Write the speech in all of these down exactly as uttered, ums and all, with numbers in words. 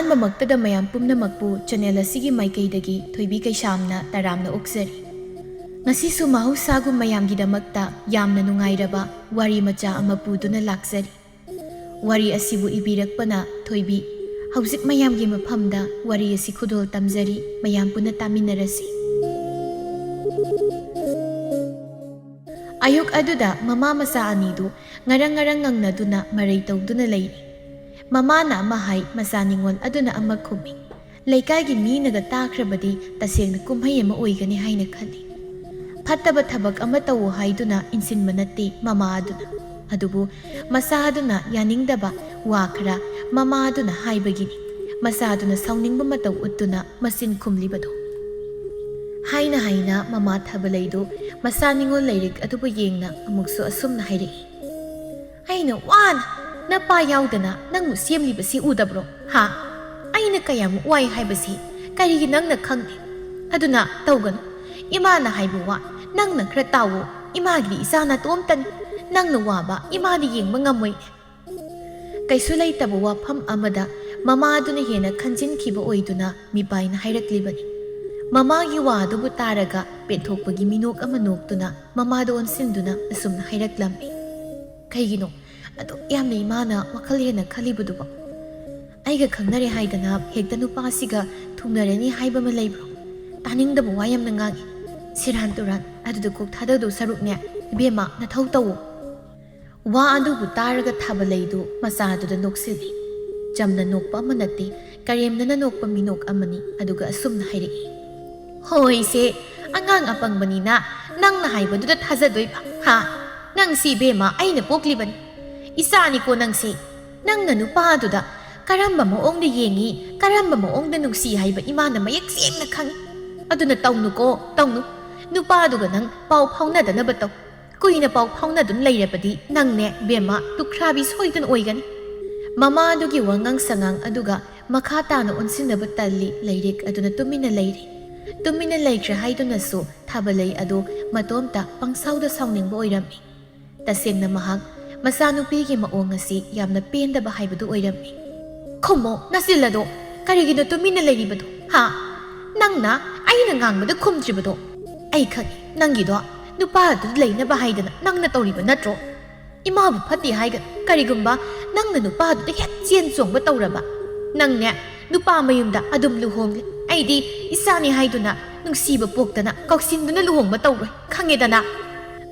ꯑꯍꯥꯟꯕꯃꯛꯇꯗ ꯃꯌꯥꯝ ꯄꯨꯝꯅꯃꯛꯄꯨ ꯆꯦꯅꯦꯜ ꯑꯁꯤꯒꯤ ꯃꯥꯏꯀꯩꯗꯒꯤ ꯊꯣꯏꯕꯤ ꯀꯩꯁꯥꯝꯅ ꯇꯔꯥꯝꯅ ꯑꯣꯛꯆꯔꯤ꯫ ꯉꯁꯤꯁꯨ ꯃꯍꯧꯁꯥꯒꯨꯝ ꯃꯌꯥꯝꯒꯤꯗꯃꯛꯇ ꯌꯥꯝꯅ ꯅꯨꯡꯉꯥꯏꯔꯕ ꯋꯥꯔꯤ ꯃꯆꯥ ꯑꯃ ꯄꯨꯗꯨꯅ ꯂꯥꯛꯆꯔꯤ꯫ ꯋꯥꯔꯤ ꯑꯁꯤꯕꯨ ꯏꯕꯤꯔꯛꯄꯅ ꯊꯣꯏꯕꯤ꯫ ꯍꯧꯖꯤꯛ ꯃꯌꯥꯝꯒꯤ ꯃꯐꯝꯗ ꯋꯥꯔꯤ ꯑꯁꯤ ꯈꯨꯗꯣꯜ ꯇꯝꯖꯔꯤ, ꯃꯌꯥꯝ ꯄꯨꯟꯅ ꯇꯥꯃꯤꯟꯅꯔꯁꯤ꯫ ꯑꯌꯨꯛ ꯑꯗꯨꯗ ꯃꯃꯥ ꯃꯆꯥ ꯑꯅꯤꯗꯨ ꯉꯔꯪ ꯉꯔꯪ ꯉꯪꯅꯗꯨꯅ ꯃꯔꯩ ꯇꯧꯗꯨꯅ ꯂꯩꯔꯤ꯫ ꯃꯃꯥꯅ ꯑꯃ ꯍꯥꯏ, ꯃꯆꯥ ꯅꯤꯉꯣꯜ ꯑꯗꯨꯅ ꯑꯃ ꯈꯨꯝꯃꯤ꯫ ꯂꯩꯀꯥꯏꯒꯤ ꯃꯤꯅꯒ ꯇꯥꯈ꯭ꯔꯕꯗꯤ ꯇꯁꯦꯡꯅ ꯀꯨꯝꯍꯩ ꯑꯃ ꯑꯣꯏꯒꯅꯤ ꯍꯥꯏꯅ ꯈꯜꯂꯤ꯫ ꯐꯠꯇꯕ ꯊꯕꯛ ꯑꯃ ꯇꯧꯑꯣ ꯍꯥꯏꯗꯨꯅ ꯏꯟꯁꯤꯟꯕ ꯅꯠꯇꯦ ꯃꯃꯥ ꯑꯗꯨꯅ꯫ ꯑꯗꯨꯕꯨ ꯃꯆꯥ ꯑꯗꯨꯅ ꯌꯥꯅꯤꯡꯗꯕ ꯋꯥ ꯈꯔ ꯃꯃꯥ ꯑꯗꯨꯅ ꯍꯥꯏꯕꯒꯤꯅꯤ ꯃꯆꯥ ꯑꯗꯨꯅ ꯁꯥꯎꯅꯤꯡꯕ ꯃꯇꯧ ꯎꯠꯇꯨꯅ ꯃꯆꯤꯟ ꯈꯨꯝꯂꯤꯕꯗꯨ꯫ ꯍꯥꯏꯅ ꯍꯥꯏꯅ ꯃꯃꯥ ꯊꯥꯕꯂꯩꯗꯨ ꯃꯆꯥ ꯅꯤꯉꯣꯜ ꯂꯩꯔꯤꯛ ꯑꯗꯨꯕꯨ ꯌꯦꯡꯅ ꯑꯃꯨꯛꯁꯨ ꯑꯁꯨꯝꯅ ꯍꯥꯏꯔꯛꯏ꯫ ꯑꯩꯅ ꯋꯥꯅ ꯅꯄꯥ ꯌꯥꯎꯗꯅ ꯅꯪꯕꯨ ꯁꯦꯝꯂꯤꯕꯁꯤ ꯎꯗꯕ꯭ꯔꯣ? ꯍꯥ? ꯑꯩꯅ ꯀꯌꯥꯃꯨꯛ ꯋꯥꯏ ꯍꯥꯏꯕꯁꯤ ꯀꯔꯤꯒꯤ ꯅꯪꯅ ꯈꯪꯗꯦ? ꯑꯗꯨꯅ ꯇꯧꯒꯅꯨ꯫ ꯏꯃꯥꯅ ꯍꯥꯏꯕ ꯋꯥ ꯅꯪꯅ ꯈꯔ ꯇꯥꯎꯑꯣ꯫ ꯏꯃꯥꯒꯤꯗꯤ ꯏꯆꯥ ꯅꯥꯇꯣꯝꯇꯅꯤ꯫ ꯅꯪꯅ ꯋꯥꯕ ꯏꯃꯥꯗꯤ ꯌꯦꯡꯕ ꯉꯝꯃꯣꯏ꯫ ꯀꯩꯁꯨ ꯂꯩꯇꯕ ꯋꯥꯐꯝ ꯑꯃꯗ ꯃꯃꯥ ꯑꯗꯨꯅ ꯍꯦꯟꯅ ꯈꯟꯖꯤꯟꯈꯤꯕ ꯑꯣꯏꯗꯨꯅ ꯃꯤꯄꯥꯏꯅ ꯍꯥꯏꯔꯛꯂꯤꯕꯅꯤ꯫ ꯃꯃꯥꯒꯤ ꯋꯥ ꯑꯗꯨꯕꯨ ꯇꯥꯔꯒ ꯄꯦꯟꯊꯣꯛꯄꯒꯤ ꯃꯤꯅꯣꯛ ꯑꯃ ꯅꯣꯛꯇꯨꯅ ꯃꯃꯥꯗ ꯑꯣꯟꯁꯤꯟꯗꯨꯅ ꯑꯁꯨꯝꯅ ꯍꯥꯏꯔꯛꯂꯝꯃꯤ꯫ ꯀꯩꯒꯤꯅꯣ ꯑꯗꯨꯛ ꯌꯥꯝꯅ ꯏꯃꯥꯅ ꯋꯥꯈꯜ ꯍꯦꯟꯅ ꯈꯜꯂꯤꯕꯗꯨꯕꯣ? ꯑꯩꯒ ꯈꯪꯅꯔꯦ ꯍꯥꯏꯗꯅ ꯍꯦꯛꯇ ꯅꯨꯄꯥꯁꯤꯒ ꯊꯨꯡꯅꯔꯅꯤ ꯍꯥꯏꯕ ꯑꯃ ꯂꯩꯕ꯭ꯔꯣ? ꯇꯥꯅꯤꯡꯗꯕ ꯋꯥ ꯌꯥꯝꯅ ꯉꯥꯡꯉꯤ꯫ ꯁꯦꯔꯥꯟ ꯇꯨꯔꯥꯟ ꯑꯗꯨꯗ ꯀꯣꯛ ꯊꯥꯗꯗꯧ ꯁꯔꯨꯛꯅꯦ, ꯏꯕꯦꯝꯃ, ꯅꯊꯧ ꯇꯧꯋꯣ꯫ ꯋꯥ ꯑꯗꯨꯕꯨ ꯇꯥꯔꯒ ꯊꯥꯕꯂꯩꯗꯨ ꯃꯆꯥꯗꯨꯗ ꯅꯣꯛꯁꯤꯜꯂꯤ꯫ ꯆꯝꯅ ꯅꯣꯛꯄ ꯑꯃ ꯅꯠꯇꯦ, ꯀꯔꯦꯝꯅꯅ ꯅꯣꯛꯄ ꯃꯤꯅꯣꯛ ꯑꯃꯅꯤ꯫ ꯑꯗꯨꯒ ꯑꯁꯨꯝꯅ ꯍꯥꯏꯔꯛꯏ, ꯍꯣꯏꯁꯦ, ꯑꯉꯥꯡ ꯑꯄꯪꯕꯅꯤꯅ ꯅꯪꯅ ꯍꯥꯏꯕꯗꯨꯗ ꯊꯥꯖꯗꯣꯏꯕ? ꯍꯥ? ꯅꯪꯁꯤ ꯏꯕꯦꯝꯃ ꯑꯩꯅ ꯄꯣꯛꯂꯤꯕꯅꯤ꯫ ꯏꯆꯥꯅꯤꯀꯣ ꯅꯪꯁꯦ꯫ ꯅꯪꯅ ꯅꯨꯄꯥꯗꯨꯗ ꯀꯔꯝꯕ ꯃꯑꯣꯡꯗ ꯌꯦꯡꯉꯤ, ꯀꯔꯝꯕ ꯃꯑꯣꯡꯗ ꯅꯨꯡꯁꯤ ꯍꯥꯏꯕ ꯏꯃꯥꯅ ꯃꯌꯦꯛ ꯁꯦꯡꯅ ꯈꯪꯉꯤ꯫ ꯑꯗꯨꯅ ꯇꯧꯅꯨꯀꯣ, ꯇꯧꯅꯨ꯫ ꯅꯨꯄꯥꯗꯨꯒ ꯅꯪ ꯄꯥꯎ ꯐꯥꯎꯅꯗꯅꯕ ꯇꯧ꯫ ꯀꯨꯏꯅ ꯄꯥꯎ ꯐꯥꯎꯅꯗꯨꯅ ꯂꯩꯔꯕꯗꯤ ꯅꯪꯅꯦ ꯕꯦꯝꯃ ꯇꯨꯈ꯭ꯔꯥꯕꯤ ꯁꯣꯏꯗꯅ ꯑꯣꯏꯒꯅꯤ꯫ ꯃꯃꯥ ꯑꯗꯨꯒꯤ ꯋꯥꯉꯥꯡ ꯁꯉꯥꯡ ꯑꯗꯨꯒ ꯃꯈꯥ ꯇꯥꯅ ꯑꯣꯟꯁꯤꯟꯅꯕ ꯇꯜꯂꯤ꯫ ꯂꯩꯔꯤꯛ ꯑꯗꯨꯅ ꯇꯨꯃꯤꯟꯅ ꯂꯩꯔꯤ꯫ ꯇꯨꯃꯤꯟꯅ ꯂꯩꯈ꯭ꯔꯦ ꯍꯥꯏꯗꯨꯅꯁꯨ ꯊꯥꯕꯂꯩ ꯑꯗꯨ ꯃꯇꯣꯝꯇ ꯄꯪꯁꯥꯎꯗ ꯁꯥꯎꯅꯤꯡꯕ ꯑꯣꯏꯔꯝꯃꯤ꯫ ꯇꯁꯦꯡꯅ ꯃꯍꯥꯛ ꯃꯆꯥꯅꯨꯄꯤꯒꯤ ꯃꯑꯣꯡ ꯑꯁꯤ ꯌꯥꯝꯅ ꯄꯦꯟꯗꯕ ꯍꯥꯏꯕꯗꯨ ꯑꯣꯏꯔꯝꯃꯤ꯫ ꯈꯨꯝꯃꯣ, ꯅꯆꯤꯜ ꯑꯗꯣ꯫ ꯀꯔꯤꯒꯤꯅꯣ ꯇꯨꯃꯤꯟꯅ ꯂꯩꯔꯤꯕꯗꯣ? ꯍꯥ? ꯅꯪꯅ ꯑꯩꯅ ꯉꯥꯡꯕꯗ ꯈꯨꯝꯗ꯭ꯔꯤꯕꯗꯣ? ꯑꯩ ꯈꯪꯉꯤ, ꯅꯪꯒꯤꯗꯣ ꯅꯨꯄꯥ ꯑꯗꯨꯗ ꯂꯩꯅꯕ ꯍꯥꯏꯗꯅ ꯅꯪꯅ ꯇꯧꯔꯤꯕ ꯅꯠꯇ꯭ꯔꯣ? ꯏꯃꯥꯕꯨ ꯐꯠꯇꯦ ꯍꯥꯏꯒ ꯀꯔꯤꯒꯨꯝꯕ ꯅꯪꯅ ꯅꯨꯄꯥ ꯑꯗꯨꯗ ꯍꯦꯛ ꯆꯦꯟ ꯆꯣꯡꯕ ꯇꯧꯔꯕ, ꯅꯪꯅꯦ ꯅꯨꯄꯥ ꯃꯌꯨꯝꯗ ꯑꯗꯨꯝ ꯂꯨꯍꯣꯡꯂꯦ꯫ ꯑꯩꯗꯤ ꯏꯆꯥꯅꯤ ꯍꯥꯏꯗꯨꯅ ꯅꯨꯡꯁꯤꯕ ꯄꯣꯛꯇꯅ ꯀꯧꯁꯤꯟꯗꯨꯅ ꯂꯨꯍꯣꯡꯕ ꯇꯧꯔꯣꯏ, ꯈꯪꯉꯦꯗꯅ?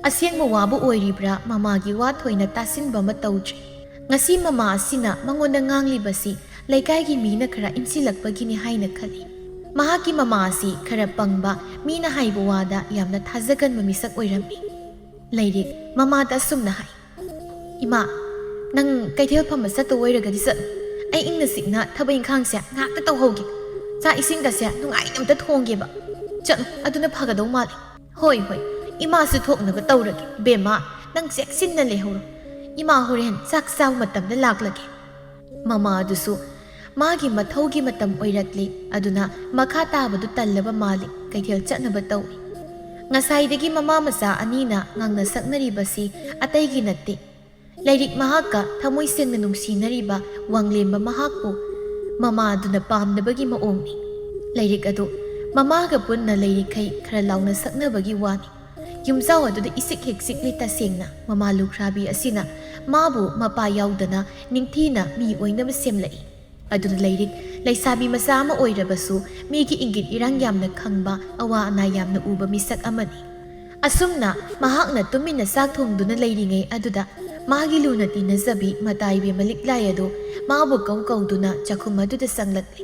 ꯑꯁꯦꯡꯕ ꯋꯥꯕꯨ ꯑꯣꯏꯔꯤꯕ꯭ꯔꯥ, ꯃꯃꯥꯒꯤ ꯋꯥ ꯊꯣꯏꯅ ꯇꯥꯁꯤꯟꯕ ꯑꯃ ꯇꯧꯗ꯭ꯔꯦ꯫ ꯉꯁꯤ ꯃꯃꯥ ꯑꯁꯤꯅ ꯃꯉꯣꯟꯗ ꯉꯥꯡꯂꯤꯕꯁꯤ ꯂꯩꯀꯥꯏꯒꯤ ꯃꯤꯅ ꯈꯔ ꯏꯟꯁꯤꯜꯂꯛꯄꯒꯤꯅꯤ ꯍꯥꯏꯅ ꯈꯜꯂꯤ꯫ ꯃꯍꯥꯛꯀꯤ ꯃꯃꯥ ꯑꯁꯤ ꯈꯔ ꯄꯪꯕ, ꯃꯤꯅ ꯍꯥꯏꯕ ꯋꯥꯗ ꯌꯥꯝꯅ ꯊꯥꯖꯒꯟꯕ ꯃꯤꯁꯛ ꯑꯣꯏꯔꯝꯃꯤ꯫ ꯂꯩꯔꯤꯛ ꯃꯃꯥꯗ ꯑꯁꯨꯝꯅ ꯍꯥꯏ, "ꯏꯃꯥ, ꯅꯪ ꯀꯩꯊꯦꯜ ꯐꯝꯕ ꯆꯠꯇꯧ ꯑꯣꯏꯔꯒꯗꯤ ꯆꯠꯂꯨ꯫ ꯑꯩ ꯏꯪꯅ ꯆꯤꯛꯅ ꯊꯕꯛ ꯏꯪꯈꯥꯡꯁꯦ ꯉꯥꯛꯇ ꯇꯧꯍꯧꯒꯦ꯫ ꯆꯥꯛ ꯏꯁꯤꯡꯒꯁꯦ ꯅꯨꯡꯉꯥꯏꯅ ꯑꯝꯇ ꯊꯣꯡꯒꯦꯕ꯫ ꯆꯠꯂꯨ, ꯑꯗꯨꯅ ꯐꯒꯗꯧ ꯃꯥꯜꯂꯤ꯫" "ꯍꯣꯏ, ꯍꯣꯏ, ꯏꯃꯥꯁꯨ ꯊꯣꯛꯅꯕ ꯇꯧꯔꯒꯦ꯫ ꯕꯦꯝꯃ, ꯅꯪ ꯆꯦꯛꯁꯤꯟꯅ ꯂꯩꯍꯧꯔꯣ꯫ ꯏꯃꯥ ꯍꯣꯔꯦꯟ ꯆꯥꯛ ꯆꯥꯕ ꯃꯇꯝꯗ ꯂꯥꯛꯂꯒꯦ꯫" ꯃꯃꯥ ꯑꯗꯨꯁꯨ ꯃꯥꯒꯤ ꯃꯊꯧꯒꯤ ꯃꯇꯝ ꯑꯣꯏꯔꯛꯂꯤ, ꯑꯗꯨꯅ ꯃꯈꯥ ꯇꯥꯕꯗꯨ ꯇꯜꯂꯕ ꯃꯥꯜꯂꯤ, ꯀꯩꯊꯦꯜ ꯆꯠꯅꯕ ꯇꯧꯏ꯫ ꯉꯁꯥꯏꯗꯒꯤ ꯃꯃꯥ ꯃꯆꯥ ꯑꯅꯤꯅ ꯉꯥꯡꯅ ꯁꯛꯅꯔꯤꯕꯁꯤ ꯑꯇꯩꯒꯤ ꯅꯠꯇꯦ꯫ ꯂꯩꯔꯤꯛ ꯃꯍꯥꯛꯀ ꯊꯃꯣꯏ ꯁꯦꯡꯅ ꯅꯨꯡꯁꯤꯅꯔꯤꯕ ꯋꯥꯡꯂꯦꯟꯕ ꯃꯍꯥꯛꯄꯨ ꯃꯃꯥ ꯑꯗꯨꯅ ꯄꯥꯝꯗꯕꯒꯤ ꯃꯑꯣꯡꯅꯤ꯫ ꯂꯩꯔꯤꯛ ꯑꯗꯨ ꯃꯃꯥꯒ ꯄꯨꯟꯅ ꯂꯩꯔꯤꯈꯩ ꯈꯔ ꯂꯥꯎꯅ ꯁꯛꯅꯕꯒꯤ ꯋꯥꯅꯤ꯫ ꯌꯨꯝꯖꯥꯎ ꯑꯗꯨꯗ ꯏꯁꯤꯛ ꯍꯦꯛ ꯆꯤꯛꯂꯤ ꯇꯁꯦꯡꯅ꯫ ꯃꯃꯥ ꯂꯨꯈ꯭ꯔꯥꯕꯤ ꯑꯁꯤꯅ ꯃꯥꯕꯨ ꯃꯄꯥ ꯌꯥꯎꯗꯅ ꯅꯤꯡꯊꯤꯅ ꯃꯤ ꯑꯣꯏꯅꯕ ꯁꯦꯝꯂꯛꯏ꯫ ꯑꯗꯨꯅ ꯂꯩꯔꯤꯛ ꯂꯩꯁꯥꯕꯤ ꯃꯆꯥ ꯑꯃ ꯑꯣꯏꯔꯕꯁꯨ ꯃꯤꯒꯤ ꯏꯪꯒꯤꯠ ꯏꯔꯥꯡ ꯌꯥꯝꯅ ꯈꯪꯕ, ꯑꯋꯥ ꯑꯅꯥ ꯌꯥꯝꯅ ꯎꯕ ꯃꯤꯁꯛ ꯑꯃꯅꯤ꯫ ꯑꯁꯨꯝꯅ ꯃꯍꯥꯛꯅ ꯇꯨꯃꯤꯟꯅ ꯆꯥꯛ ꯊꯣꯡꯗꯨꯅ ꯂꯩꯔꯤꯉꯩ ꯑꯗꯨꯗ ꯃꯥꯒꯤ ꯂꯨꯅ ꯇꯤꯟꯅꯖꯕꯤ ꯃꯇꯥꯏꯕꯦꯝꯃ ꯂꯤꯛꯂꯥꯏ ꯑꯗꯨ ꯃꯥꯕꯨ ꯀꯧ ꯀꯧꯗꯨꯅ ꯆꯥꯛꯈꯨꯝ ꯑꯗꯨꯗ ꯆꯪꯂꯛꯂꯤ꯫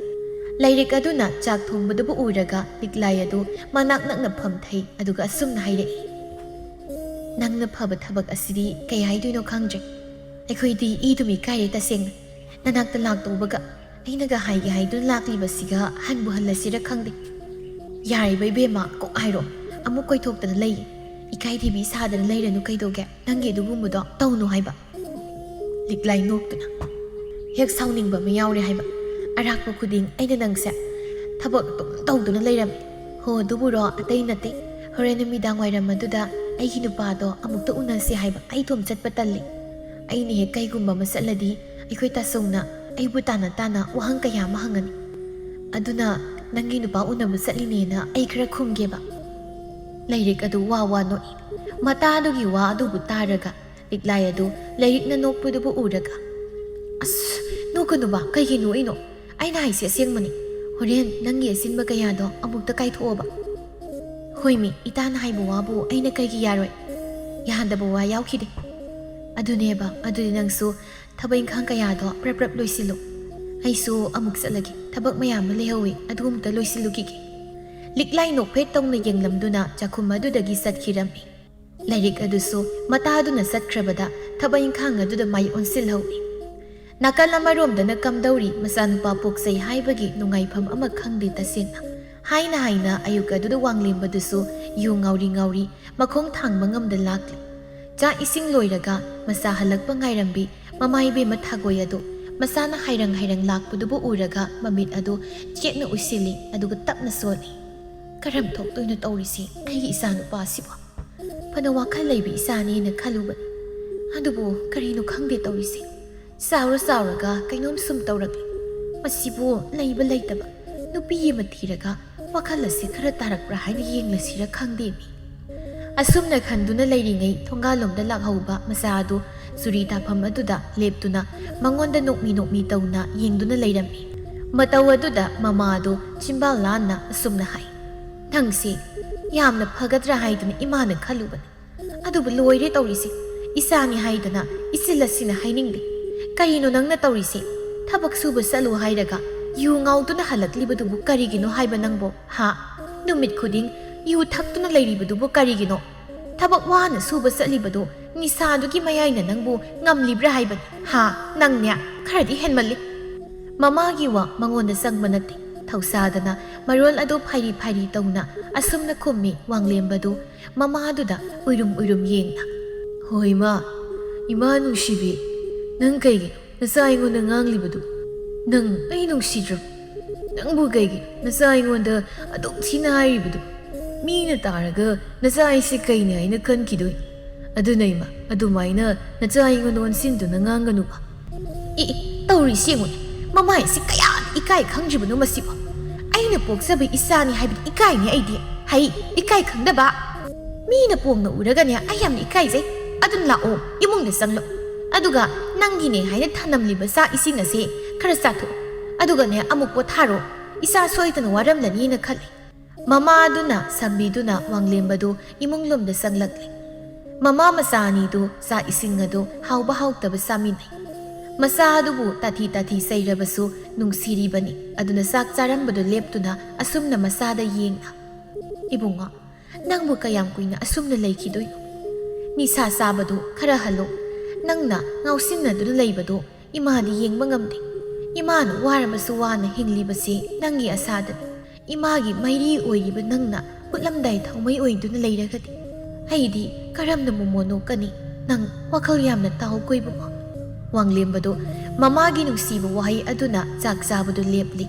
ꯂꯩꯔꯤꯛ ꯑꯗꯨꯅ ꯆꯥꯛ ꯊꯣꯡꯕꯗꯨꯕꯨ ꯎꯔꯒ ꯂꯤꯛꯂꯥꯏ ꯑꯗꯨ ꯃꯅꯥꯛ ꯅꯛꯅ ꯐꯝꯊꯩ, ꯑꯗꯨꯒ ꯑꯁꯨꯝꯅ ꯍꯥꯏꯔꯛꯏ, "ꯅꯪꯅ ꯐꯕ ꯊꯕꯛ ꯑꯁꯤꯗꯤ ꯀꯩ ꯍꯥꯏꯗꯣꯏꯅꯣ ꯈꯪꯗ꯭ꯔꯦ꯫ ꯑꯩꯈꯣꯏꯗꯤ ꯏꯗꯨꯝ ꯏꯀꯥꯏꯔꯦ ꯇꯁꯦꯡꯅ꯫ ꯅꯅꯥꯛꯇ ꯂꯥꯛꯇꯧꯕꯒ ꯑꯩꯅꯒ ꯍꯥꯏꯒꯦ ꯍꯥꯏꯗꯨꯅ ꯂꯥꯛꯂꯤꯕꯁꯤꯒ ꯍꯟꯕꯨ ꯍꯜꯂꯁꯤꯔ ꯈꯪꯗꯦ꯫ ꯌꯥꯔꯤꯕ ꯏꯕꯦꯝꯃ, ꯀꯣꯛ ꯍꯥꯏꯔꯣ꯫ ꯑꯃꯨꯛ ꯀꯣꯏꯊꯣꯛꯇꯅ ꯂꯩ꯫ ꯏꯀꯥꯏ ꯊꯤꯕꯤ ꯁꯥꯗꯅ ꯂꯩꯔꯅꯨ ꯀꯩꯗꯧꯒꯦ? ꯅꯪꯒꯤ ꯑꯗꯨꯒꯨꯝꯕꯗꯣ ꯇꯧꯅꯨ ꯍꯥꯏꯕ꯫" ꯂꯤꯛꯂꯥꯏ ꯅꯣꯛꯇꯨꯅ, "ꯍꯦꯛ ꯁꯥꯎꯅꯤꯡꯕ ꯑꯃ ꯌꯥꯎꯔꯦ ꯍꯥꯏꯕ꯫ ꯑꯔꯥꯛꯄ ꯈꯨꯗꯤꯡ ꯑꯩꯅ ꯅꯪꯁꯦ ꯊꯕꯛ ꯑꯗꯨꯝ ꯇꯧꯗꯨꯅ ꯂꯩꯔꯝꯃꯤ꯫ ꯍꯣ, ꯑꯗꯨꯕꯨꯔꯣ, ꯑꯇꯩ ꯅꯠꯇꯦ꯫ ꯍꯣꯔꯦꯟ ꯅꯨꯃꯤꯗꯥꯡ ꯋꯥꯏꯔꯝ ꯑꯗꯨꯗ ꯑꯩꯒꯤ ꯅꯨꯄꯥꯗꯣ ꯑꯃꯨꯛꯇ ꯎꯅꯁꯤ ꯍꯥꯏꯕ꯫ ꯑꯩ ꯏꯇꯣꯝ ꯆꯠꯄ ꯇꯜꯂꯤ꯫ ꯑꯩꯅ ꯍꯦꯛ ꯀꯩꯒꯨꯝꯕ ꯑꯃ ꯆꯠꯂꯗꯤ ꯑꯩꯈꯣꯏ ꯇꯥꯆꯧꯅ ꯑꯩꯕꯨ ꯇꯥꯅ ꯇꯥꯅ ꯋꯥꯍꯪ ꯀꯌꯥ ꯑꯃ ꯍꯪꯉꯅꯤ꯫ ꯑꯗꯨꯅ ꯅꯪꯒꯤ ꯅꯨꯄꯥ ꯎꯅꯕ ꯆꯠꯂꯤꯅꯦꯅ ꯑꯩ ꯈꯔ ꯈꯨꯝꯒꯦꯕ꯫ ꯂꯩꯔꯤꯛ ꯑꯗꯨ ꯋꯥ ꯋꯥ ꯅꯣꯛꯏ꯫ ꯃꯇꯥꯗꯨꯒꯤ ꯋꯥ ꯑꯗꯨꯕꯨ ꯇꯥꯔꯒ ꯂꯤꯛꯂꯥꯏ ꯑꯗꯨ ꯂꯩꯔꯤꯛꯅ ꯅꯣꯛꯄꯗꯨꯕꯨ ꯎꯔꯒ, "ꯑꯁ, ꯅꯣꯛꯀꯅꯨꯕ, ꯀꯩꯒꯤ ꯅꯣꯛꯏꯅꯣ? ꯑꯩꯅ ꯍꯥꯏꯁꯦ ꯑꯁꯦꯡꯕꯅꯤ꯫ ꯍꯣꯔꯦꯟ ꯅꯪꯒꯤ ꯑꯁꯤꯟꯕ ꯀꯌꯥꯗꯣ ꯑꯃꯨꯛꯇ ꯀꯥꯏꯊꯣꯛꯑꯣꯕ꯫" "ꯍꯣꯏꯃꯤ, ꯏꯇꯥꯅ ꯍꯥꯏꯕ ꯋꯥꯕꯨ ꯑꯩꯅ ꯀꯩꯒꯤ ꯌꯥꯔꯣꯏ? ꯌꯥꯗꯕ ꯋꯥ ꯌꯥꯎꯈꯤꯗꯦ꯫" "ꯑꯗꯨꯅꯦꯕ, ꯑꯗꯨꯗꯤ ꯅꯪꯁꯨ ꯊꯕꯛ ꯏꯪꯈꯥꯡ ꯀꯌꯥꯗꯣ ꯄ꯭ꯔꯞ ꯄ꯭ꯔꯞ ꯂꯣꯏꯁꯤꯜꯂꯨ꯫ ꯑꯩꯁꯨ ꯑꯃꯨꯛ ꯆꯠꯂꯒꯦ, ꯊꯕꯛ ꯃꯌꯥꯝ ꯑꯃ ꯂꯩꯍꯧꯋꯤ, ꯑꯗꯨ ꯑꯃꯨꯛꯇ ꯂꯣꯏꯁꯤꯜꯂꯨꯈꯤꯒꯦ꯫" ꯂꯤꯛꯂꯥꯏ ꯅꯣꯛꯐꯦꯠ ꯇꯧꯅ ꯌꯦꯡꯂꯝꯗꯨꯅ ꯆꯥꯛꯈꯨꯝ ꯑꯗꯨꯗꯒꯤ ꯆꯠꯈꯤꯔꯝꯃꯤ꯫ ꯂꯥꯏꯔꯤꯛ ꯑꯗꯨꯁꯨ ꯃꯇꯥꯗꯨꯅ ꯆꯠꯈ꯭ꯔꯕꯗ ꯊꯕꯛ ꯏꯪꯈꯥꯡ ꯑꯗꯨꯗ ꯃꯥꯏ ꯑꯣꯟꯁꯤꯜꯍꯧꯏ꯫ ꯅꯥꯀꯜ ꯑꯃꯔꯣꯝꯗꯅ ꯀꯝꯗꯧꯔꯤ, ꯃꯆꯥꯅꯨꯄꯥ ꯄꯣꯛꯆꯩ ꯍꯥꯏꯕꯒꯤ ꯅꯨꯡꯉꯥꯏꯐꯝ ꯑꯃ ꯈꯪꯗꯦ ꯇꯁꯦꯡꯅ꯫ ꯍꯥꯏꯅ ꯍꯥꯏꯅ ꯑꯌꯨꯛ ꯑꯗꯨꯗ ꯋꯥꯡꯂꯦꯝꯕꯗꯨꯁꯨ ꯌꯨ ꯉꯥꯎꯔꯤ ꯉꯥꯎꯔꯤ ꯃꯈꯣꯡ ꯊꯥꯡꯕ ꯉꯝꯗ ꯂꯥꯛꯂꯤ꯫ ꯆꯥꯛ ꯏꯁꯤꯡ ꯂꯣꯏꯔꯒ ꯃꯆꯥ ꯍꯜꯂꯛꯄ ꯉꯥꯏꯔꯝꯕꯤ ꯃꯃꯥ ꯏꯕꯦꯝꯃ ꯊꯥꯒꯣꯏ ꯑꯗꯨ ꯃꯆꯥꯅ ꯍꯥꯏꯔꯪ ꯍꯥꯏꯔꯪ ꯂꯥꯛꯄꯗꯨꯕꯨ ꯎꯔꯒ ꯃꯃꯤꯠ ꯑꯗꯨ ꯆꯦꯠꯅ ꯎꯏꯁꯤꯜꯂꯤ, ꯑꯗꯨꯒ ꯇꯞꯅ ꯁꯣꯜꯂꯤ꯫ "ꯀꯔꯝ ꯊꯣꯛꯇꯣꯏꯅꯣ ꯇꯧꯔꯤꯁꯤ, ꯑꯩꯒꯤ ꯏꯆꯥꯅꯨꯄꯥꯁꯤꯕꯨ? ꯐꯅ ꯋꯥꯈꯜ ꯂꯩꯕꯤ ꯏꯆꯥꯅꯦꯅ ꯈꯜꯂꯨꯕꯅꯤ꯫ ꯑꯗꯨꯕꯨ ꯀꯔꯤꯅꯣ ꯈꯪꯗꯦ ꯇꯧꯔꯤꯁꯤ꯫ ꯆꯥꯎꯔ ꯆꯥꯎꯔꯒ ꯀꯩꯅꯣꯝ ꯁꯨꯝ ꯇꯧꯔꯛꯂꯤ꯫ ꯃꯁꯤꯕꯨ ꯂꯩꯕ ꯂꯩꯇꯕ ꯅꯨꯄꯤ ꯑꯃ ꯊꯤꯔꯒ ꯋꯥꯈꯜ ꯑꯁꯤ ꯈꯔ ꯇꯥꯔꯛꯄ꯭ꯔꯥ ꯍꯥꯏꯅ ꯌꯦꯡꯂꯁꯤꯔ ꯈꯪꯗꯦꯅꯦ꯫" ꯑꯁꯨꯝꯅ ꯈꯟꯗꯨꯅ ꯂꯩꯔꯤꯉꯩ ꯊꯣꯡꯒꯥꯜꯂꯣꯝꯗ ꯂꯥꯛꯍꯧꯕ ꯃꯆꯥ ꯑꯗꯨ ꯆꯨꯔꯤ ꯇꯥꯐꯝ ꯑꯗꯨꯗ ꯂꯦꯞꯇꯨꯅ ꯃꯉꯣꯟꯗ ꯅꯣꯛꯃꯤ ꯅꯣꯛꯃꯤ ꯇꯧꯅ ꯌꯦꯡꯗꯨꯅ ꯂꯩꯔꯝꯃꯤ꯫ ꯃꯇꯧ ꯑꯗꯨꯗ ꯃꯃꯥ ꯑꯗꯨ ꯆꯤꯝꯕꯥꯜ ꯂꯥꯟꯅ ꯑꯁꯨꯝꯅ ꯍꯥꯏ, "ꯅꯪꯁꯤ ꯌꯥꯝꯅ ꯐꯒꯗ꯭ꯔꯥ ꯍꯥꯏꯗꯨꯅ ꯏꯃꯥꯅ ꯈꯜꯂꯨꯕꯅꯤ꯫ ꯑꯗꯨꯕꯨ ꯂꯣꯏꯔꯦ ꯇꯧꯔꯤꯁꯦ꯫ ꯏꯆꯥꯅꯤ ꯍꯥꯏꯗꯅ ꯏꯆꯤꯜ ꯑꯁꯤꯅ ꯍꯥꯏꯅꯤꯡꯗꯦ꯫ ꯀꯔꯤꯅꯣ ꯅꯪꯅ ꯇꯧꯔꯤꯁꯦ? ꯊꯕꯛ ꯁꯨꯕ ꯆꯠꯂꯨ ꯍꯥꯏꯔꯒ ꯌꯨ ꯉꯥꯎꯗꯨꯅ ꯍꯜꯂꯛꯂꯤꯕꯗꯨꯕꯨ ꯀꯔꯤꯒꯤꯅꯣ ꯍꯥꯏꯕ ꯅꯪꯕꯣ? ꯍꯥ? ꯅꯨꯃꯤꯠ ꯈꯨꯗꯤꯡ ꯌꯨ ꯊꯛꯇꯨꯅ ꯂꯩꯔꯤꯕꯗꯨꯕꯨ ꯀꯔꯤꯒꯤꯅꯣ? ꯊꯕꯛ ꯋꯥꯅ ꯁꯨꯕ ꯆꯠꯂꯤꯕꯗꯨ ꯅꯤꯁꯥꯗꯨꯒꯤ ꯃꯌꯥꯏꯅ ꯅꯪꯕꯨ ꯉꯝꯂꯤꯕ꯭ꯔꯥ ꯍꯥꯏꯕꯅꯤ? ꯍꯥ? ꯅꯪꯅꯦ ꯈꯔꯗꯤ ꯍꯦꯟꯃꯜꯂꯤ꯫" ꯃꯃꯥꯒꯤ ꯋꯥ ꯃꯉꯣꯟꯗ ꯆꯪꯕ ꯅꯠꯇꯦ꯫ ꯊꯧꯁꯥꯗꯅ ꯃꯔꯣꯜ ꯑꯗꯨ ꯐꯥꯏꯔꯤ ꯐꯥꯏꯔꯤ ꯇꯧꯅ ꯑꯁꯨꯝꯅ ꯈꯨꯝꯃꯤ ꯋꯥꯡꯂꯦꯝꯕꯗꯨ ꯃꯃꯥꯗꯨꯗ ꯎꯏꯔꯨꯝ ꯎꯏꯔꯨꯝ ꯌꯦꯡꯅ꯫ "ꯍꯣꯏ, ꯏꯃꯥ꯫ ꯏꯃꯥ ꯅꯨꯡꯁꯤꯕꯤ, ꯅꯪ ꯀꯩꯒꯤꯅꯣ ꯅꯆꯥ ꯑꯩꯉꯣꯟꯗ ꯉꯥꯡꯂꯤꯕꯗꯨ? ꯅꯪ ꯑꯩ ꯅꯨꯡꯁꯤꯗ꯭ꯔꯣ? ꯅꯪꯕꯨ ꯀꯩꯒꯤ ꯅꯆꯥ ꯑꯩꯉꯣꯟꯗ ꯑꯗꯨꯛ ꯊꯤꯅ ꯍꯥꯏꯔꯤꯕꯗꯨ? ꯃꯤꯅ ꯇꯥꯔꯒ ꯅꯆꯥ ꯑꯩꯁꯦ ꯀꯩꯅꯤ ꯍꯥꯏꯅ ꯈꯟꯈꯤꯗꯣꯏꯅꯣ? ꯑꯗꯨꯅ ꯏꯃꯥ, ꯑꯗꯨꯃꯥꯏꯅ ꯅꯆꯥ ꯑꯩꯉꯣꯟꯗ ꯑꯣꯟꯁꯤꯟꯗꯨꯅ ꯉꯥꯡꯒꯅꯨꯕ꯫" "ꯏ, ꯏ, ꯇꯧꯔꯤꯁꯤ ꯌꯦꯡꯉꯨꯅꯦ, ꯃꯃꯥꯏꯁꯤ ꯀꯌꯥꯝ ꯏꯀꯥꯏ ꯈꯪꯗ꯭ꯔꯤꯕꯅꯣ ꯃꯁꯤꯕꯣ꯫ ꯑꯩꯅ ꯄꯣꯛꯆꯕ ꯏꯆꯥꯅꯤ ꯍꯥꯏꯕꯗꯤ ꯏꯀꯥꯏꯅꯤ ꯑꯩꯗꯤ꯫ ꯍꯩ, ꯏꯀꯥꯏ ꯈꯪꯗꯕ꯫ ꯃꯤꯅ ꯄꯣꯡꯅ ꯎꯔꯒꯅꯦ ꯑꯩ ꯌꯥꯝꯅ ꯏꯀꯥꯏꯖꯩ꯫ ꯑꯗꯨꯅ ꯂꯥꯛꯑꯣ, ꯏꯃꯨꯡꯗ ꯆꯪꯂꯛꯑꯣ꯫ ꯑꯗꯨꯒ ꯅꯪꯒꯤꯅꯦ ꯍꯥꯏꯅ ꯊꯅꯝꯂꯤꯕ ꯆꯥꯛ ꯏꯁꯤꯡ ꯑꯁꯦ ꯈꯔ ꯆꯥꯊꯣꯛꯑꯣ꯫ ꯑꯗꯨꯒꯅꯦ ꯑꯃꯨꯛ ꯄꯣꯊꯥꯔꯣ꯫ ꯏꯆꯥ ꯁꯣꯏꯗꯅ ꯋꯥꯔꯝꯂꯅꯤꯅ ꯈꯜꯂꯤ꯫ ꯃꯃꯥꯗꯨꯅ ꯁꯝꯕꯤꯗꯨꯅ ꯋꯥꯡꯂꯦꯝꯕꯗꯨ ꯏꯃꯨꯡꯂꯣꯝꯗ ꯆꯪꯂꯛꯂꯤ꯫ ꯃꯃꯥ ꯃꯆꯥ ꯑꯅꯤꯗꯨ ꯆꯥꯛ ꯏꯁꯤꯡ ꯑꯗꯨ ꯍꯥꯎꯕ ꯍꯥꯎꯇꯕ ꯆꯥꯃꯤꯟꯅꯩ꯫ ꯃꯆꯥ ꯑꯗꯨꯕꯨ ꯇꯥꯊꯤ ꯇꯥꯊꯤ ꯆꯩꯔꯕꯁꯨ ꯅꯨꯡꯁꯤꯔꯤꯕꯅꯤ꯫ ꯑꯗꯨꯅ ꯆꯥꯛ ꯆꯥꯔꯝꯕꯗꯨ ꯂꯦꯞꯇꯨꯅ ꯑꯁꯨꯝꯅ ꯃꯆꯥꯗ ꯌꯦꯡꯅ, "ꯏꯕꯨꯡꯉꯣ, ꯅꯪꯕꯨ ꯀꯌꯥꯝ ꯀꯨꯏꯅ ꯑꯁꯨꯝꯅ ꯂꯩꯈꯤꯗꯣꯏꯅꯣ? ꯅꯤꯁꯥ ꯆꯥꯕꯗꯨ ꯈꯔ ꯍꯜꯂꯣ꯫ ꯅꯪꯅ ꯉꯥꯎꯁꯤꯟꯅꯗꯨꯅ ꯂꯩꯕꯗꯣ ꯏꯃꯥꯗꯤ ꯌꯦꯡꯕ ꯉꯝꯗꯦ꯫ ꯏꯃꯥꯅ ꯋꯥꯔꯕꯁꯨ ꯋꯥꯅ ꯍꯤꯡꯂꯤꯕꯁꯤ ꯅꯪꯒꯤ ꯑꯁꯥꯗꯅꯤ꯫ ꯏꯃꯥꯒꯤ ꯃꯩꯔꯤ ꯑꯣꯏꯔꯤꯕ ꯅꯪꯅ ꯍꯨꯠꯂꯝꯗꯥꯏ ꯊꯥꯎꯃꯩ ꯑꯣꯏꯗꯨꯅ ꯂꯩꯔꯒꯗꯤ ꯑꯩꯗꯤ ꯀꯔꯝꯅ ꯃꯣꯃꯣꯟ ꯅꯣꯛꯀꯅꯤ? ꯅꯪ ꯋꯥꯈꯜ ꯌꯥꯝꯅ ꯇꯥꯎꯀꯣ ꯏꯕꯨꯡꯉꯣ꯫" ꯋꯥꯡꯂꯦꯝꯕꯗꯨ ꯃꯃꯥꯒꯤ ꯅꯨꯡꯁꯤꯕ ꯋꯥꯍꯩ ꯑꯗꯨꯅ ꯆꯥꯛ ꯆꯥꯕꯗꯨ ꯂꯦꯞꯂꯤ꯫